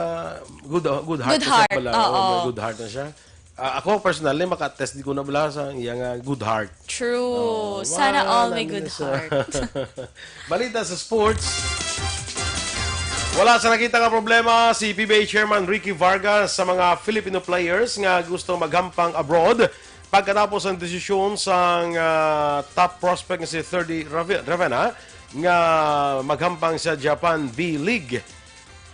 good, good heart Good na siya heart, pala. Oo, oo. may good heart na siya. Ah, ako, personally, maka-attest di ko na bala sa iya nga good heart. True. Oh, Sana wala all may na good siya. heart. Balita sa sports. Wala sa nakita nga problema si P B A Chairman Ricky Vargas sa mga Filipino players nga gusto maghampang abroad pagkatapos ang desisyon sang, ah, top prospect nga si Thirdy Rave-, Ravena nga maghampang sa Japan B-League.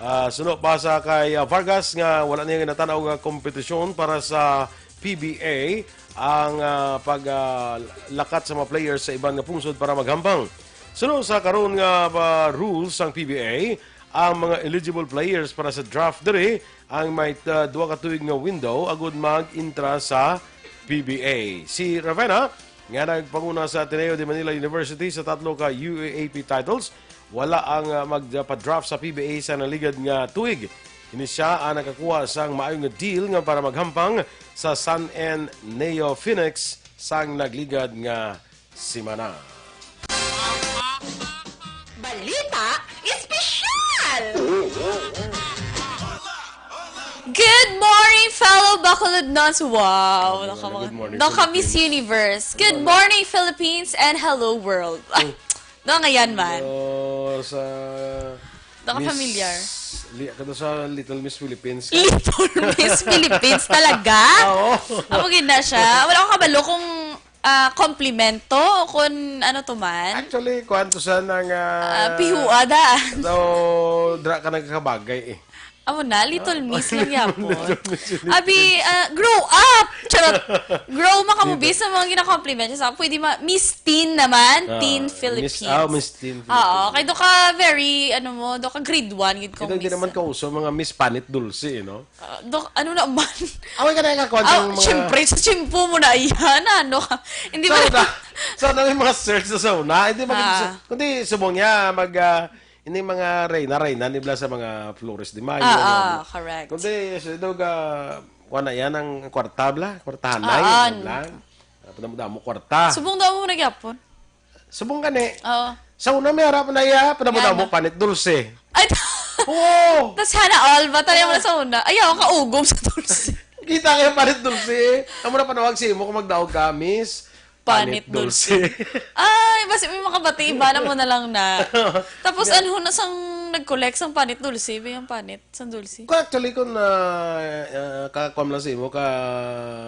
Ah, suno pa sa kay, ah, Vargas nga wala niya ginatanaw nga kompetisyon para sa P B A ang, ah, pag, ah, lakat sa mga players sa iban nga pungsod para maghampang. Suno sa karon nga, ah, rules sang P B A, ang mga eligible players para sa draft diri ang may, ah, duha ka tuig nga window agud mag-intra sa P B A. Si Ravena, nga nagpanguna sa Ateneo de Manila University sa tatlo ka U A A P titles, wala ang, ah, magpa-draft sa P B A sa naligad nga tuig. Ini sia ang nakakuha sang maayo nga deal nga para maghampang sa San En Neo Phoenix sang nagligad nga semana. Balita Espesyal! Good morning, fellow Bacolodnons! Wow! Good morning, Naka-, good morning, naka-Miss Philippines. Universe. Good Good morning. morning, Philippines, and hello, world. Mm. No, ngayon man. Oh, sa Naka-familiar. Miss Li-, kano sa Little Miss Philippines ka? Little Miss Philippines talaga? Oo. Amo gid na siya. Wala ko kabalo kung, ah, komplimento o kung ano to man. Actually, kuwan to sa nang, ah, Ah, pihua da. Daw, dra ka nagkakabagay eh. Amo na, Little Miss lang yapon. Little Miss Philippines. Abi, ah, grow up! Charot! Grow man kamo, Di ba? bis sa mga gina-compliment sa pwede ma-, Miss Teen naman, Ah, Teen Miss, Philippines. ah, Miss Teen Oo, Philippines. kay do ka very, ano mo, do ka grade one, gid kong Ito, hindi Miss. naman kauso mga Miss Panit Dulce, eh, no? Ah, do, ano naman? Away ka na yung kakuan Ah, sa mga syempre, sa chimpo mo na yan, ano ka? Hindi So, ba? na, so, na may mga search na sa una. Hindi mag- Ah. Kundi subong niya, mag, ah, Ini mga reyna-reyna nibla sa mga Flores de Mayo, Ah, mga ah, ano. correct. Kundi, sa idog, ah, kuwan na yan ang kwarta, bla? Kwartahanay, Ah, ah. bla? Ah, padamo-damo kwarta. Subong daw mo nagyapon. Subong gani. Oo. Sa una, may harap na iya, padamo-damo Yan. panit dulce. Ay, Oo. tas sana all, ba tayo mo na sa una? Ayaw, kaugom sa dulce. Kita kayo panit dulce, eh. Amo na panawag sa imo kung magdaog ka, miss. Panit Panit dulce. dulce. Ay, basi may makabati, iba na mo na lang na. Tapos, Yeah. ano na sang nag-collect sang panit dulce, ba yung panit, sang dulce? Ko actually, kung, ah, ah, kakuan lang sa imo, ka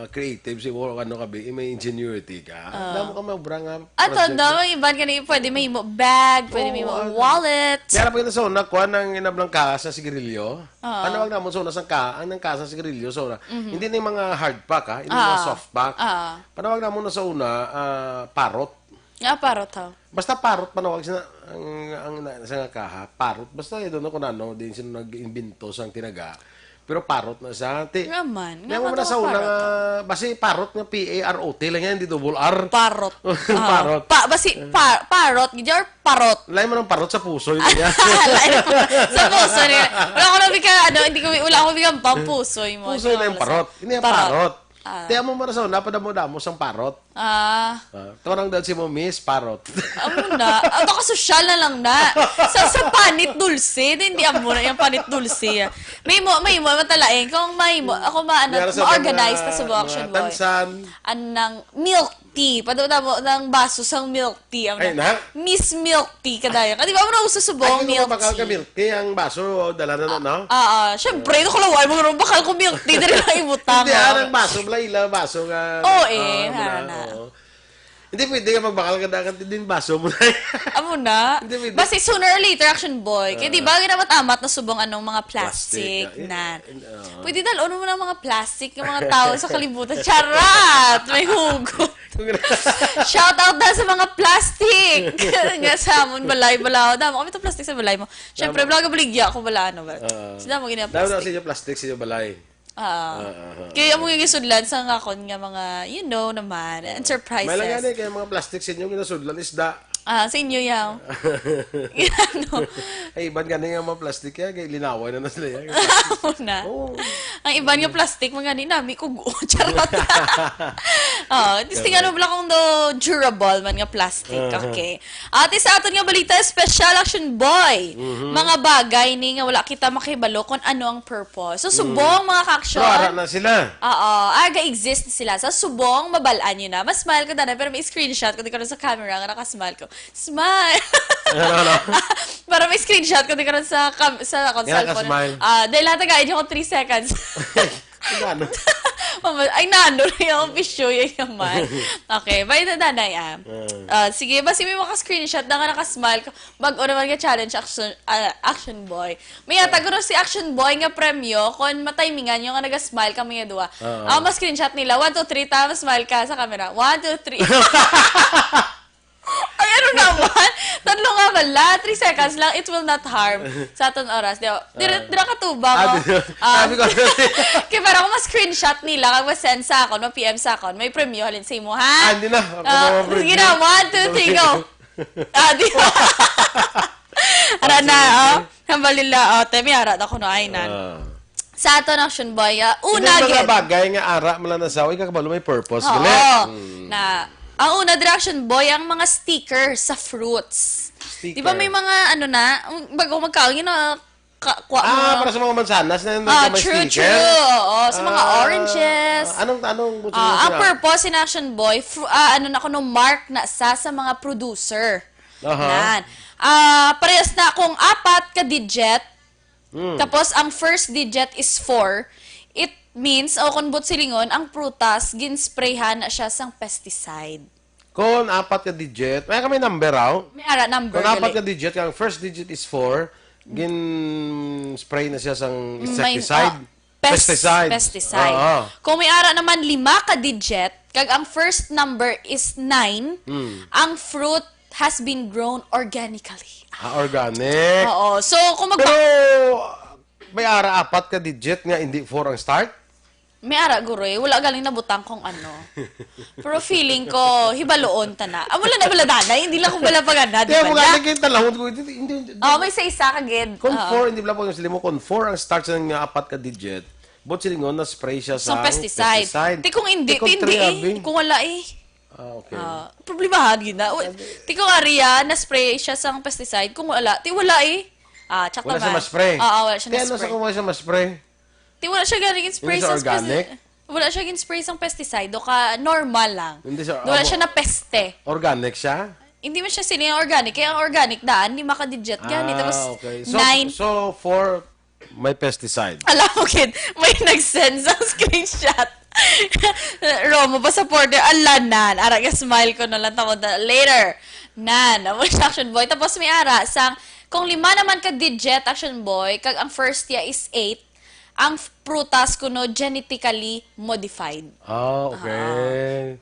creative sa imo, ano ka, bi, may ingenuity ka. Ah. Damo ka mabra nga Ato, project. damo, iban ka na yung pwede may imo bag, pwede may Oo, imo ano. wallet. Kaya na pa kita sa una, kuha ng inablang kaha sa sigarilyo. Ah. Panawag naman sa una, sang ka, ang nang kaha sa sigarilyo, sa una. Mhm. Hindi na yung mga hard pack, ha? Hindi yung mga Ah. soft pack. Ah. Panawag naman na sa una, ah, parot. Nga parot, ha? Basta parot, panawag sila, ang, ang, na, sa nga kaha, parot. Basta, I don't know kung ano, din sila nag-imbento sang tinaga. Pero parot na siya. Ti-, Nga man, nga nga man man na sa daw una parot, nga, ha? basi parot nga P A R O T lang yan, hindi double R. Parot. Ah, Parot. pa-, basi, pa-, parot, gid or parot. Lain mo ng parot sa pusoy niya. Lain mo sa pusoy niya. Wala ko na bika, ano, hindi ko, wala ko bika pang pusoy mo. Pusoy Ano na yung lang sa parot. Hindi yung parot. parot. Ah. Ti amo man rason, napadamo-damo sang parot. Ah. Ah, ito lang daw si mo, Miss Parot. Amo na. Ato ka sosyal na lang na. Sa, sa panit dulce, di, hindi amo na yung panit dulce. May mo, may mo, matalain. Kung may mo, ako maano, Yara sa ma-organize mga, ta sa mga Action Boy. Tansan. Anang milk tea. Pado na mo ng baso sang milk tea. Ang Ay, na? Miss Milk Tea ka dayo. Di ba mo na uso subong Ay, milk bakal ka tea? Milk tea, ang baso, dala na, no? Ah, ah. Siyempre, ito kalaway mo, bakal ko milk tea, dali lang ibutang. Hindi, ah, ang baso, bala ila, baso nga. Oo, eh, ah, harana. Oo. Hindi pwede ka magbakal ka dagat din baso mo na. Amo na. Hindi pwede. Basta sooner or later, action boy. Kaya di ba, ginamat-amat na subong anong mga plastic, plastic na. Pwede dal-on mo ng mga plastic ng mga tao sa kalibutan. Charot! May hugot. Shout out na sa mga plastic nga sa amon balay balaw. Damo kami to plastic sa balay mo. Siyempre, vlog baligya ako bala ano ba. Sila mo gina plastic. Damo sa inyo plastic sa inyo balay. Ah. Ah, ah, ah, Kaya mo yung isudlan sa ngakon nga mga, you know naman, enterprises. May lang gani kaya mga plastic sa inyo ginasudlan isda. Ah, sa inyo yaw. Ano? Ay, iban gani nga mga plastic kaya kay linaway na na sila yan. Ako na. Oo. Ang iban nga plastic, mga ni nami kugo. Charot. Oh, testingan mo lang kung do durable man nga plastic. Okay. Ati sa aton nga balita, special action boy. Mga bagay ni nga wala kita makahibalo kung ano ang purpose. So, subong mga ka-action. Pero ara na sila. Oo. Aga exist sila. Sa subong, mabalaan nyo na. Mas smile ko dana, pero may screenshot ko di ko sa camera nga nakasmile ko. Smile! Ano, ano? Para may screenshot ko di karon sa cam- sa akong Kaya ka cellphone. Smile. Ah, dahil lahat nag-aid ako three seconds. Ano? Mama, ay, nano na yung pisyo yung yaman. Okay, bye na nanay, ah. Ah, sige, basi may maka-screenshot na nga naka-smile ka. Bag-o naman nga challenge, action, ah, action boy. May yata guro si action boy nga premyo kung matimingan nyo nga nag-smile kami nga duwa. Oo. Ah, mas screenshot nila. One, two, three, ta, smile ka sa camera. One, two, three. Ay, ano naman? Tatlo nga bala. Three seconds lang. It will not harm. Sa aton oras. Di, dira, dira ka tuba mo. Ah, di, sabi ko, Kaya para kung ma-screenshot nila, kag ma-send sa akon, ma-P M sa akon, may premyo halin sa imo, ha? Ah, hindi na. Ako Ah, na ang sige premyo. Na. One, two, three, go. Ah, di ba? Ara na, oh. Hambalila, oh. Temi, ara na kuno ay nan. Ah. Sa aton action boy, ah, una Hindi mga gid. Bagay nga ara man lang na sa, ikaw kabalo may purpose, Oo. Gali? Mm. Na, ang una, dira action boy, ang mga sticker sa fruits. Sticker. Di ba may mga, ano na, ang bago magkaon, yun na, ka, kwa, Ah, mga para sa mga mansanas na Ah, nagka-may true, sticker? True. Oo, sa mga Ah, oranges. Anong, anong gusto Ah, mo ang siya? Purpose in action boy, fru- ah, ano na kuno, mark na sa, sa mga producer. Aha. Nan. Ah, parehas na kung apat ka digit, Mm. Tapos, ang first digit is four. It means, o kung buot silingon, ang prutas, ginsprayhan na siya sang pesticide. Kung apat ka digit, may kami number, aw? May ara number, Kung apat gali. Ka digit, ang first digit is four, gin-spray na siya sang May, insecticide. Ah, pes-, pesticide. Pesticide. Oo. Kung may ara naman lima ka digit, kag ang first number is nine, Mm. ang fruit has been grown organically. Ah, organic. Oo. So, kung magpa- Pero, may ara apat ka digit nga hindi four ang start? May ara, guro, eh. Wala galing nabutang kung ano. Pero feeling ko, hibaloon ta na. Ah, wala na, wala na. Hindi lang kung wala pa gana, di Kaya ba mga na? Naging talahon ko, hindi, hindi, hindi. Oh, may sa isa ka gid. Kung Oo. Four, hindi lang pag sila mo, kung four ang start sa nga apat ka digit, but silingon na spray siya sa pesticide. Sa pesticide. Ti kung hindi, ti kung hindi three, eh. Abi. Kung wala, eh. Ah, okay. Ah, problemahan yun na. Uy, ti ko nga riya, na-spray siya sang pesticide. Kung wala, ti wala eh. Ah, tsaka Wala siya man. Ma-spray? Oo, wala siya Kaya ano na-spray. Sa kung wala siya ma-spray? Ti wala siya galing spray Hindi siya sa organic? Speci-, wala siya gin-spray sang pesticide. Do ka normal lang. Hindi siya, Wala amo- siya na peste. Organic siya? Hindi man siya sila yung organic. Kaya ang organic daan, lima ka digit gani. Ah, tapos okay. So, nine. So, for May pesticide. Alam mo, kid, may nag-send sa screenshot. Romo, pasaporte, ala nan. Ara ka, smile ko na lang tamo na later. Nan, amo siya, Action Boy. Tapos may ara, sang, kung lima naman ka digit, Action Boy, kag ang first niya is eight, ang f-, prutas kuno genetically modified. Ah, okay.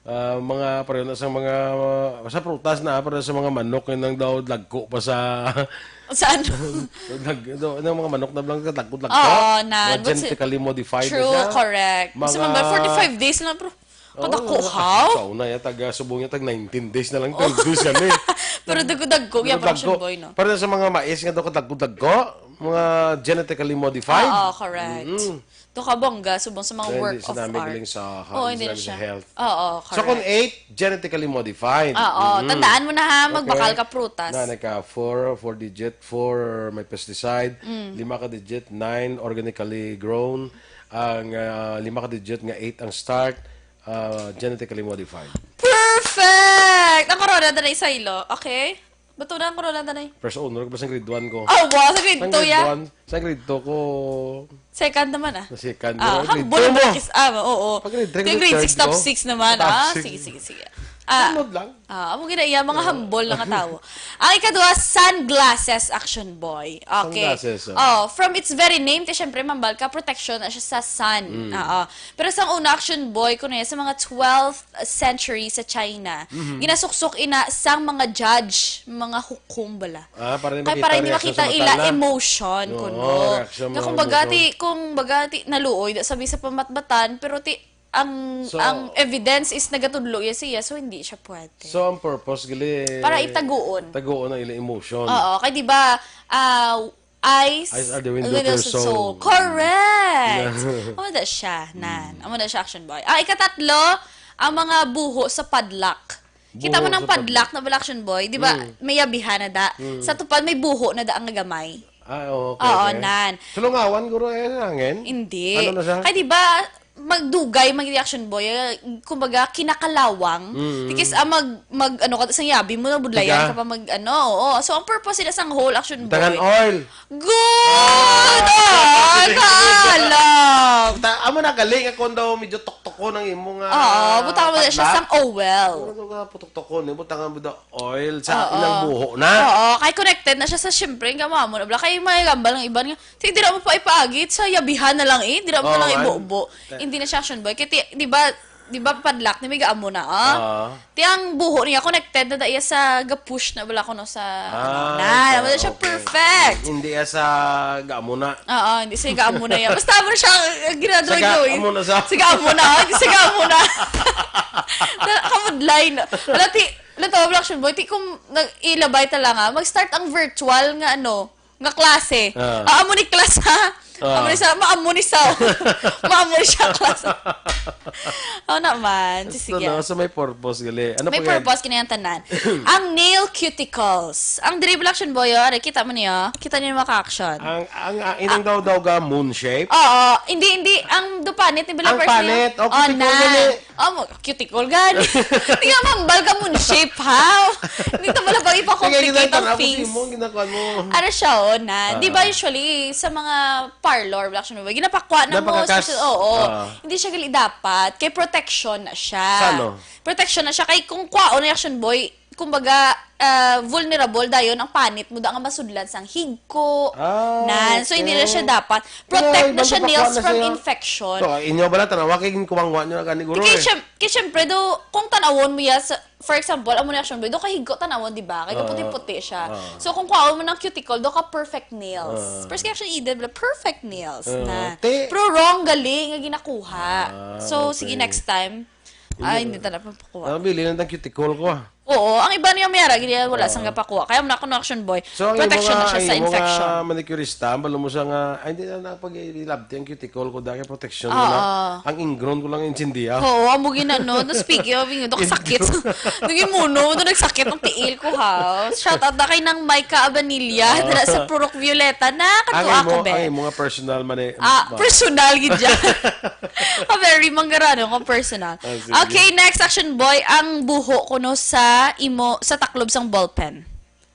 Ah, mga pareho na sa mga, sa prutas na, pareho sa mga manok, yun ang daw dagko pa sa Sa ano? Dag-, do-, yung mga manok na blang kadagko-dagko. Oo, na. Mga But si-, genetically modified na true, siya. Correct. Sa Mga mga forty-five days lang, bro. Oo, Kadako, mga how? Sa una, ya, taga, subong niya, tag nineteen days na lang, twelve days yan eh. Pero dagko-dagko, Pero yan, parang dagko. Siyang boy, no? Pero sa mga mais nga daw kadagko-dagko, Mga genetically modified? Oo, correct. Mm-mm. Doon ka bongga, subong sa mga Kaya work hindi of sinabi art. galing sa, Oo, hindi hindi na sinabi sa siya. health. Oo, So, kung correct. eight, genetically modified. Oo, Mm-mm. tandaan mo na ha, magbakal Okay. ka prutas. Na, nagka four, four digit, four may pesticide, Mm. lima ka digit, nine organically grown, ang, ah, lima ka digit nga eight ang start, ah, genetically modified. Perfect! Ang corona na isaylo, okay? Bato na ang corona, tanay. First honor ko pa sa grade one ko. Oh, wow, sa grade Sa two, grade ya? one, sa grade two ko Second naman, ah. na second. Ah, Pero grade humble two mo. na kis-, ah, oo. Pag grade three, Yung grade grade six, third top ko. six naman, Top ah. six. Sige, sige, sige. Ah, Sunod lang. ah, amo gina iya, mga humble na nga tawo. Ang ikaduha, sunglasses, action boy. Okay. Sunglasses, ah. Oh, from its very name, ti syempre, mambal ka, protection na siya sa sun. Mm. Oo. Pero sa una, action boy, kuno yan, sa mga twelfth century sa China, Mhm. ginasuksok ina sang mga judge, mga hukom bala. Ah, para di Kay makita para ang hindi reaksyon makita sa ila mata na. emotion, Oo, kuno. reaksyon, Nga mga kung baga emotion. ti, kung baga ti, naluoy, da sabi sa pamatbatan, pero ti, ang, So, ang evidence is nagatudlo iya siya, so hindi siya pwede. So, ang purpose, gali, Para itaguon. taguon ang ila emotion. Oo, kay di ba, ah, eyes, Eyes are the window to your soul. Correct! Amo na siya, nan. Mm. Amo na siya, action boy. Ah, ikatatlo, ang mga buho sa padlak. Kita mo Buho ng sa padlak padlak. na bala, action boy, di ba? Mm. May yabihan na da. Mm. Sa tupad, may buho na da ang gamay. Ah, oo, okay, Oo, okay. nan. Sulungawan, guro, eh, hangin? Hindi. Ano na siya? Kay di ba, magdugay, mag-reaction boy, eh, kumbaga, kinakalawang. Mm. Tikis, ah, mag, mag, ano ka, sa yabi mo, nabudlayan Tiga. ka pa mag, ano, oo. So, ang purpose nila sang whole action Tangan boy. oil. Good! Ah, Ah, sige, sige. kaalam! Ta-, amo na, gali nga kung daw medyo tuktukon ang imo nga Oo, butang mo na siya padlak. sang, oh, well. Puro ka putuktukon, eh, butang mo daw oil sa Oo. ilang buho na. Oo, kay connected na siya sa, siyempre, ang gama mo na bala. Kay may gambal ng iban nga, "Sige, dira mo pa ipaagit, sa yabihan na lang, eh. Dira mo Oo, na lang man. ibubo." Ta- Hindi na siya action boy. Kaya, ti-, di ba, di ba, padlak ni may gaamo na, ah? Oo. Ti ang buho niya, connected na da iya sa ga-push na bala kuno sa, Ah, ano, na, sa, wala siya okay. perfect. Hindi iya sa gaamo na. Oo, hindi siya gaamo na yan. Basta mo siya, uh, ginadrawing-drawing. Sa gaamo na sa Sa gaamo na, hindi sa gaamo na. Na, kamudlay na. Wala, ti, natawa mo lang siya, boy. Ti kung nag-, ilabay ta lang, ah, mag-start ang virtual nga, ano, nga klase. Ah. Ah, amo ni class, ha? Ah. Amo ni sa, maamo ni sa, maamo ni siya class. Oh, naman. Sige, Basta sige. na, sa may purpose, gali. Ano May pa yan? purpose, kini ang tanan. Ang nail cuticles. Ang diri bala action boy, oh. Ari, kita mo niya. Kita niyo yung mga action. Ang, ang, ang inang daw daw ga moon shape? Oo. Hindi, hindi. Ang dupanit ni bala Ang panit. Oh, Oh, cuticle na. gani. Oh, mo, cuticle gani. Tingnan mo, ang balga moon shape, ha? Hindi to pala pag Sige, ipa-complicate ang ginawa ko, face. Mo, ginagawa mo. Ano siya, oh, na. Ah. Di ba usually, sa mga parlor, bala action boy, ginapakwa na mo, Napakakas-, special, oo. ah. Hindi siya gali dapat. Kay protection na siya. Sa ano? Protection na siya. Kay kung kwaon na action boy, kumbaga, ah, vulnerable dayon ang panit mo da nga masudlan sang higko. Ah, Nan. So, hindi na okay. siya dapat. Protect Kaya, na siya, ibang nails, kapakwa na from siya. infection. So, inyo bala, tanawa, kay ginkuwangwa nyo na gani, guro, Kay eh. siyem-, kay siyempre, do, kung tanawon mo ya sa, for example, amo ni action boy, do ka higko tanawon, di ba? Kay Ah, kaputi-puti siya. ah. So, kung kwaon mo ng cuticle, do ka perfect nails. Ah. First reaction, Eden, bala, perfect nails Ah, na. te- Pero wrong gali nga ginakuha. Ah, So, sige, okay. next time. Hindi Ay, na. hindi talaga papakuha. Nabili na ng cuticle ko, ah. Oo, ang iba niya may ara, gini, wala Oo. sang gapakuha. Kaya muna ako ng action boy. So, ang imo Protection na nga, siya ang sa imo nga infection. manicurista, balo mo siya nga, ay, hindi na, na pag ilabti ang cuticle ko, dahil protection mo na. Oo. Ang ingrown ko lang intindihan. Oo, amo gina, no? No, speaking of, yung, dok, sakit. Ingrown. Nung imuno, doon nagsakit ang tiil ko, ha? Shout out na kay Nang Micah Abanilla, Ah. dala sa Purok Violeta, na Ang kadto ako, imo, be. ang imo nga personal man eh, Ah, ma- personal, gid dyan. Ah, very manggarano kung personal. Ah, sige. Okay, next action boy, ang buho kuno sa imo, sa taklob sang ballpen.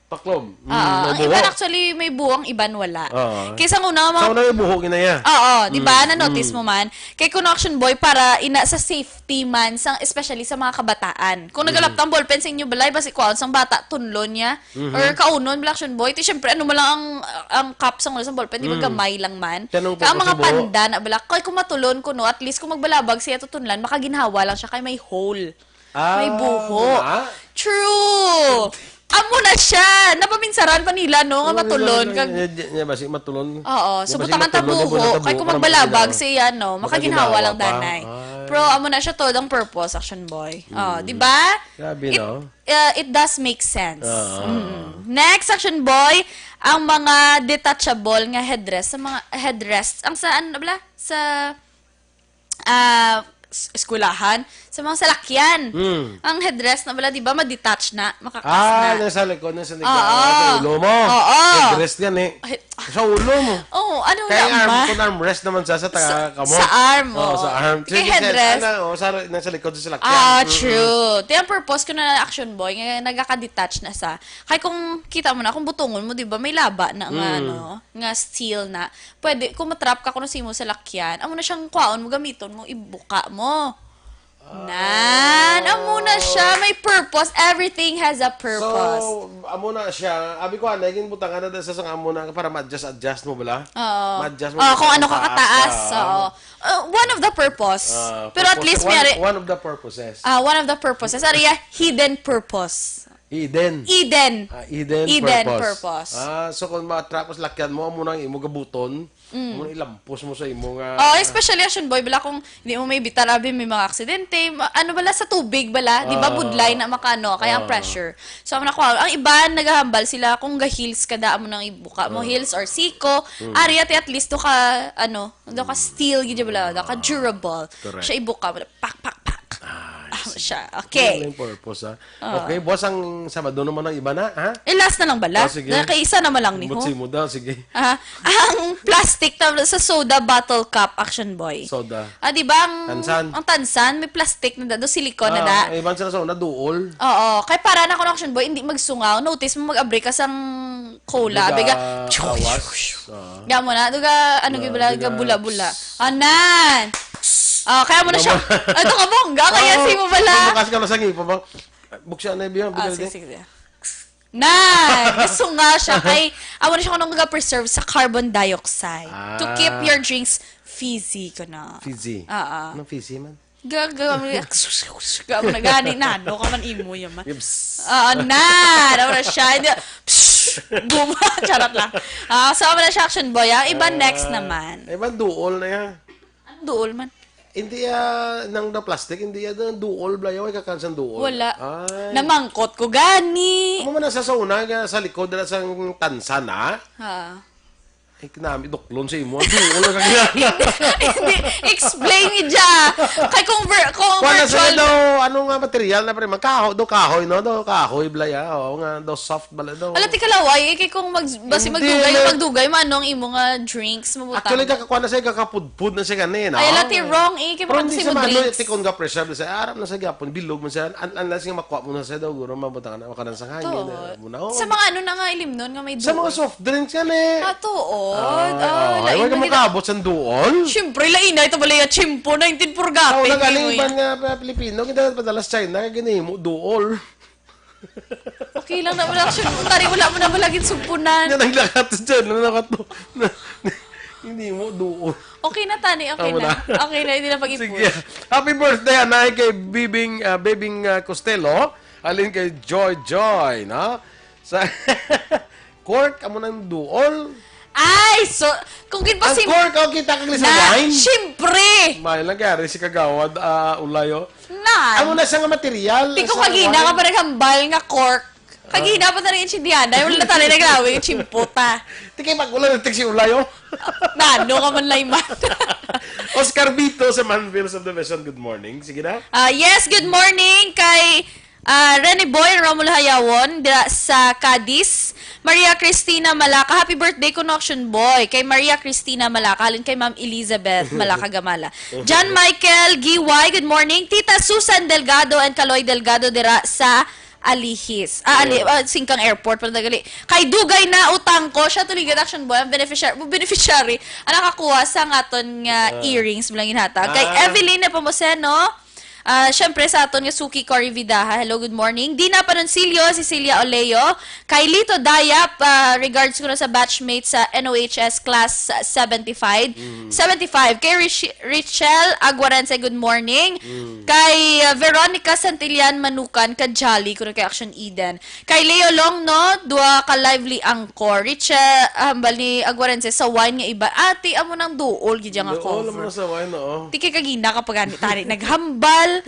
Taklob? Mm, Ah, may ang buho? iban actually may buho, ang iban wala. Ah. Kaysa ang una, Sa mga una may buho, ginaya. Oo, di ba? Mm, Na-notice mm. mo man? Kay kuno action boy, para ina sa safety man, sang, especially sa mga kabataan. Kung Mm. nagalaptang ballpen sa inyo balay, basi kuwaon sang bata, tunlon niya, Mhm. or kaunon, bala action boy. Ti, syempre, ano mo lang ang, ang cup sang, sang ballpen, di ba, Mm. gamay lang man. Tanong Kaya ang ko mga sa buho. panda na bala, kay kung matulon kuno, at least kung magbalabag siya, tutunlan, makaginhawa lang siya, kay may hole. Ah, May buho. wala. True! Amo na siya! Napaminsaran pa nila, no, nga Ano matulon. nila, Kag niya, niya, basi matulon. Oo, Niya, so basi butangan ta matulon, niya, buho. butangan ta Kay buho, kung para magbalabag makaginawa. siya, no, makaginhawa Makaginhawa lang pa. danay. Ay. Pero amo na siya todo ang purpose, Action Boy. Oh, di ba? Grabe, It, no? uh, it does make sense. Oo. Mm. Next, Action Boy, ang mga detachable nga headrest, sa mga headrest, ang sa, ano na bala? Sa, ah, s-, eskwelahan, sa mga salakyan. Mm. Ang headrest na bala, di ba, ma-detach na, makakas Ah, na. nasa likod, nasa likod. Oo. Ah, sa ulo mo. Oo. Headrest yan eh. Ay, Sa ulo mo. Oh, ano Kaya na arm, ma? kung armrest naman sa, sa taga Sa, kamo. sa arm, Oo, oo. sa arm. Kay Sige, sir. headrest. Ano, oh, sa, nasa likod sa salakyan. Ah, Mm-mm. true. Ti ang purpose ko na Action Boy, nga nagaka-detach na sa. Kay kung kita mo na, kung butungon mo, di ba, may laba na nga, Mm. ano, nga steel na. Pwede, kung matrap ka, kung sa imo salakyan, amo na siyang kwaon mo, gamiton mo, ibuka mo. Nan, amo na siya. May purpose. Everything has a purpose. So, amo na siya. Abi ko, anay, ginbutangan na sa, sa amo na para ma-adjust-adjust mo bala. Oo. Ma-adjust mo Oh, kung kung ano ka kataas, kataas, ah. oo. Uh, one of the purpose. Ah, Pero at purpose. least, One, may ari, one of the purposes. ah, one of the purposes. Ari, ah, hidden purpose. Hidden. Hidden. Ah, hidden Hidden purpose. purpose. Ah, so kung ma-trap mo sa lakyan mo, amo na ang imo gabuton, Mm. amo na ilampos mo sa imo nga Oh, especially Action Boy, bala kung di mo may bitar, abi, may mga aksidente, ma-, ano bala sa tubig bala, di ba, Ah. budlay na makaano, kaya ang Ah. pressure. So, ang nakuha, ang iban, naghahambal sila kung ga-heels ka, daan mo nang ibuka mo, Ah. heels or siko, Mm. ari, at, at least, do ka, ano, do ka steel, gid bala, do ka Ah. durable. Correct. Siya ibuka mo, pak, pak, pak. Ah, I Ah, see. siya. Okay. Yun lang yung purpose, ha? Oo. Okay, buwas ang Sabado naman ang iba na, ha? Eh, last na lang bala? Oh, sige. Na, kay isa naman lang ni, Simot-simot daw, sige. Ah, ang plastic na sa soda bottle cup, Action Boy. Soda. Ah, di ba ang, Tansan. ang tansan, may plastic na da, do silicone na da. Ah, iban sila sa una, duol. Oo, kay para na ko, Action Boy, hindi magsungaw. Notice mo, mag-abri ka sang cola, Duga biga, awas. Ah. Nga mo na, duga, ano, Duga, gibala, duga duga. bula-bula. Anan! Oh, kaya mo na siya. Duga mo. Ito ka, bongga, kaya Oo. si mo bala. Bukas ka na sa ngipo, bang. Buksan na, biyo, Ah, biyo, sige, biyo. sige, sige. Na, gusto nga siya kay, amo na siya kung nung ga-preserve sa carbon dioxide to keep Ah. your drinks fizzy, ko na. Fizzy? Oo. Anong fizzy man? Ga-, ga-, ga-, ga-, nagani na, no? Ka man imo, yaman. Yips. Oo, na, amo na siya. Hindi, psh, boom. Charot lang. Ah, so, amo na siya, Action Boy, ah. Iba next Ah, naman. Iba duol na yan. Anong duol man? Hindi, ah, nang the plastic, hindi, ah, nang duol, bala, yaw, ay, kakansan duol. Wala. Ay. Namangkot ko, gani. Amo man nasa sa una, nga sa likod, dala sang tansan, ah. Ha. Ay, kinami, duklon sa imo. Ang duol na kagana. Hindi, explain ni Ja. Kay kung ver-, kung Wala sa virtual daw, ano nga material na, pre, magkahoy, daw kahoy, no? Daw kahoy, bala, ya. Oo nga, daw soft, bala, daw. Ala, ti kalaway, eh, kay kung mag-, basi Hindi, magdugay, may magdugay, man, no, ang imo nga drinks, mabutang. Actually, kakakuha na siya, kakapudpud na siya gani, no? Ay, ala, ti wrong, eh, kay Pero baka hindi basi siya mag-drinks. Maano, tikon ka preserve siya. Aram na sa gyapon, bilog man siya. Un-, unless nga makuha mo na siya daw, guro, mabutang na, makanan sa hangin, Tuod. eh, muna. Oh. Sa mga ano na nga ilimnon nga may Sa mga duol. soft drinks yan, eh. Ah, tuod. Ah, Ay, ay, wala ka maganda. makaabot sa duol? Siyempre, lainay, ito bala yung tsimpo, nineteen purgate, Ako nang galing, eh. iban nga, pa-, Pilipino, kita padalas China, kaya ginimo, duol. Okay lang na, wala siya. Tari, wala mo na ba laging sumpunan? Yan ang lahat sa dyan. Ano na ka to? Hindi mo, duo. Okay na, tani. Okay Tama na. na. Okay na, hindi na pag-ipon. Sige. Happy birthday, anay, kay Bibing, ah, Bebing, ah, Costello. Alin kay Joy Joy, no? Sa cork, amo nang duol. Ay, so, kung Ang ginpasim-, cork, oh, kita kag sa na, wine? Siyempre! May lang kaya rin si Kagawad, ah, Ulayo. Nan. Amo na siya nga material, Ti ko sa kagina wine. ka pa naghambal nga cork. Kagina pa na rin si Diana, wala na tayo naglawi, chimpota. Ti kay mag-ulan ang tiksi Ulayo. Nano ka man, Layman? Oscar Vito sa Manville Subdivision, good morning. Sige na. Ah, yes, good morning kay, ah, Rene Boy Romulo Hayawon dira sa Cadiz. Maria Cristina Malaka, happy birthday, Connection Boy. Kay Maria Cristina Malaka, halin kay Ma'am Elizabeth Malaka Gamala. John Michael Giway, good morning. Tita Susan Delgado and Kaloy Delgado dira sa Alihis. Ah, Ali-, Yeah. ah, Singkang Airport, pala nagali. Kay Dugay na utang ko, siya tuloy gid, Action Boy, ang beneficiary, beneficiary, ang nakakuha sa ngaton nga Ah. earrings, bilang ginhatag. Kay Ah. Evelyn Nepomuceno, Ah, syempre sa aton nga suki Cory Vidaha. Hello, good morning. Dina Panonsilio, Cecilia Oleo, kay Lito Dayap, ah, regards ko na sa batchmate sa N O H S class seventy-five. Mm. Seventy-five. Kay Rich-, Richelle Aguarense, good morning. Mm. Kay, ah, Veronica Santillan Manukan, ka Jolly, kuno kay Action Eden. Kay Leo Long, no, dua ka lively anchor. Richelle, ah, hambal ni Aguarense sa wine nga iba. Ate, amo nang duol, gid yang Duol ako. Amo na sa wine, oo. Tiki kagina ka pagani tani naghambal.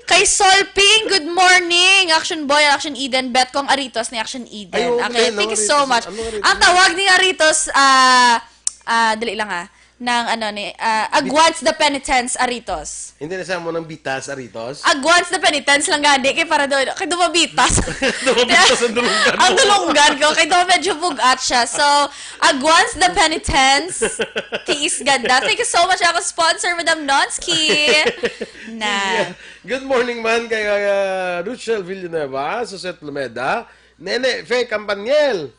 Kay Sol Ping, good morning. Action Boy, Action Eden. Bet ko ang Aritos ni Action Eden. Ay, oo, Okay, ano thank you Aritos? So much. Ano Aritos? Ang tawag ni Aritos, ah, ah, dali lang ah. Nang ano ni, ah, Agwants the Penitence Aritos. Hindi na siya mo ng bitas, Aritos? Agwants the Penitence lang gani, kay para daw, kay dumabitas. Dumabitas ang dulunggan Ang mo. Dulunggan ko, kay daw medyo bugat siya. So, Agwants the Penitence, tiis ganda. Thank you so much, ako sponsor, Madam Nonsky. Na. Sige. Good morning man kay, uh, Ruchel Villanueva, Suset Lumeda, Nene Fe Campaniel.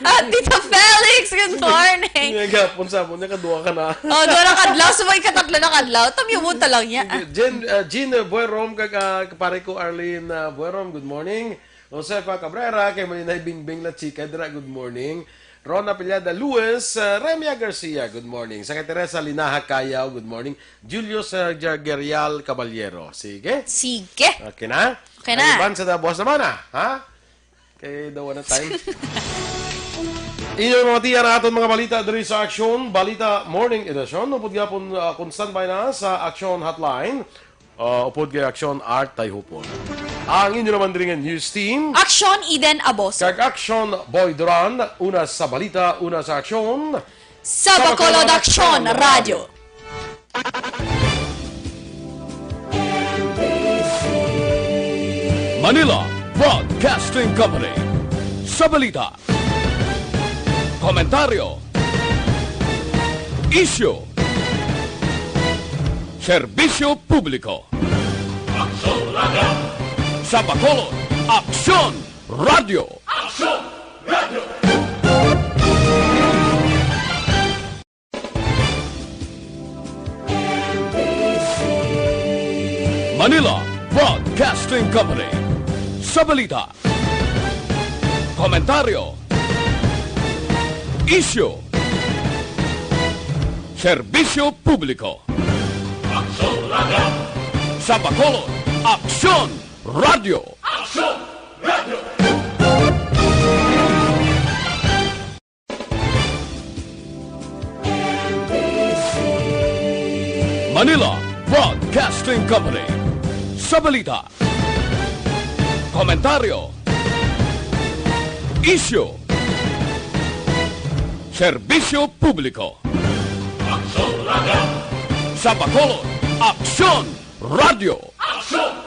Ah, Tito Felix, good morning. Nga gapon sa mo niya, kadua ka na. Oh, duha na kadlaw, sa mga ikatatlo na kadlaw, tamyumon ta lang niya. Jen, uh, Jean Buerom, kag, uh, kapare ko Arlene, uh, Buerom, good morning. Josefa Cabrera, kay Malinay Bingbing La Chica, dira, good morning. Rona Piliada Luis, uh, Remia Garcia, good morning. Sa kay Teresa Linaha Cayaw, good morning. Julius, uh, Jagerial Caballero. Sige. Sige. Okay na? Okay na. Ang iban sa da-, buwas naman, ah. Ha? Kay daw na time. Inyong mga tiyan ang aton mga balita diri sa Aksyon, Balita Morning Edition. Upod gyapon, ah, kung standby na sa Aksyon Hotline, ah, upod kay Aksyon Art Tayhupon. Ang inyo naman diri nga news team. Aksyon Eden Aboso. Kag Aksyon Boy Duran, una sa balita, una sa aksyon. Sa Bacolod Aksyon Radyo. Manila Broadcasting Company. Sa balita, komentaryo, isyu, serbisyo publiko. Aksyon Radyo. Sa Bacolod, Aksyon Radyo. Aksyon Radyo. Manila Broadcasting Company. Sa balita, komentaryo, isyu, serbisyo publiko. Aksyon Radyo. Sa Bacolod, Aksyon Radyo. Aksyon Radyo. Manila Broadcasting Company. Sa balita, komentaryo, isyu, serbisyo publiko. Aksyon Radyo. Sa Bacolod, Aksyon Radyo. Aksyon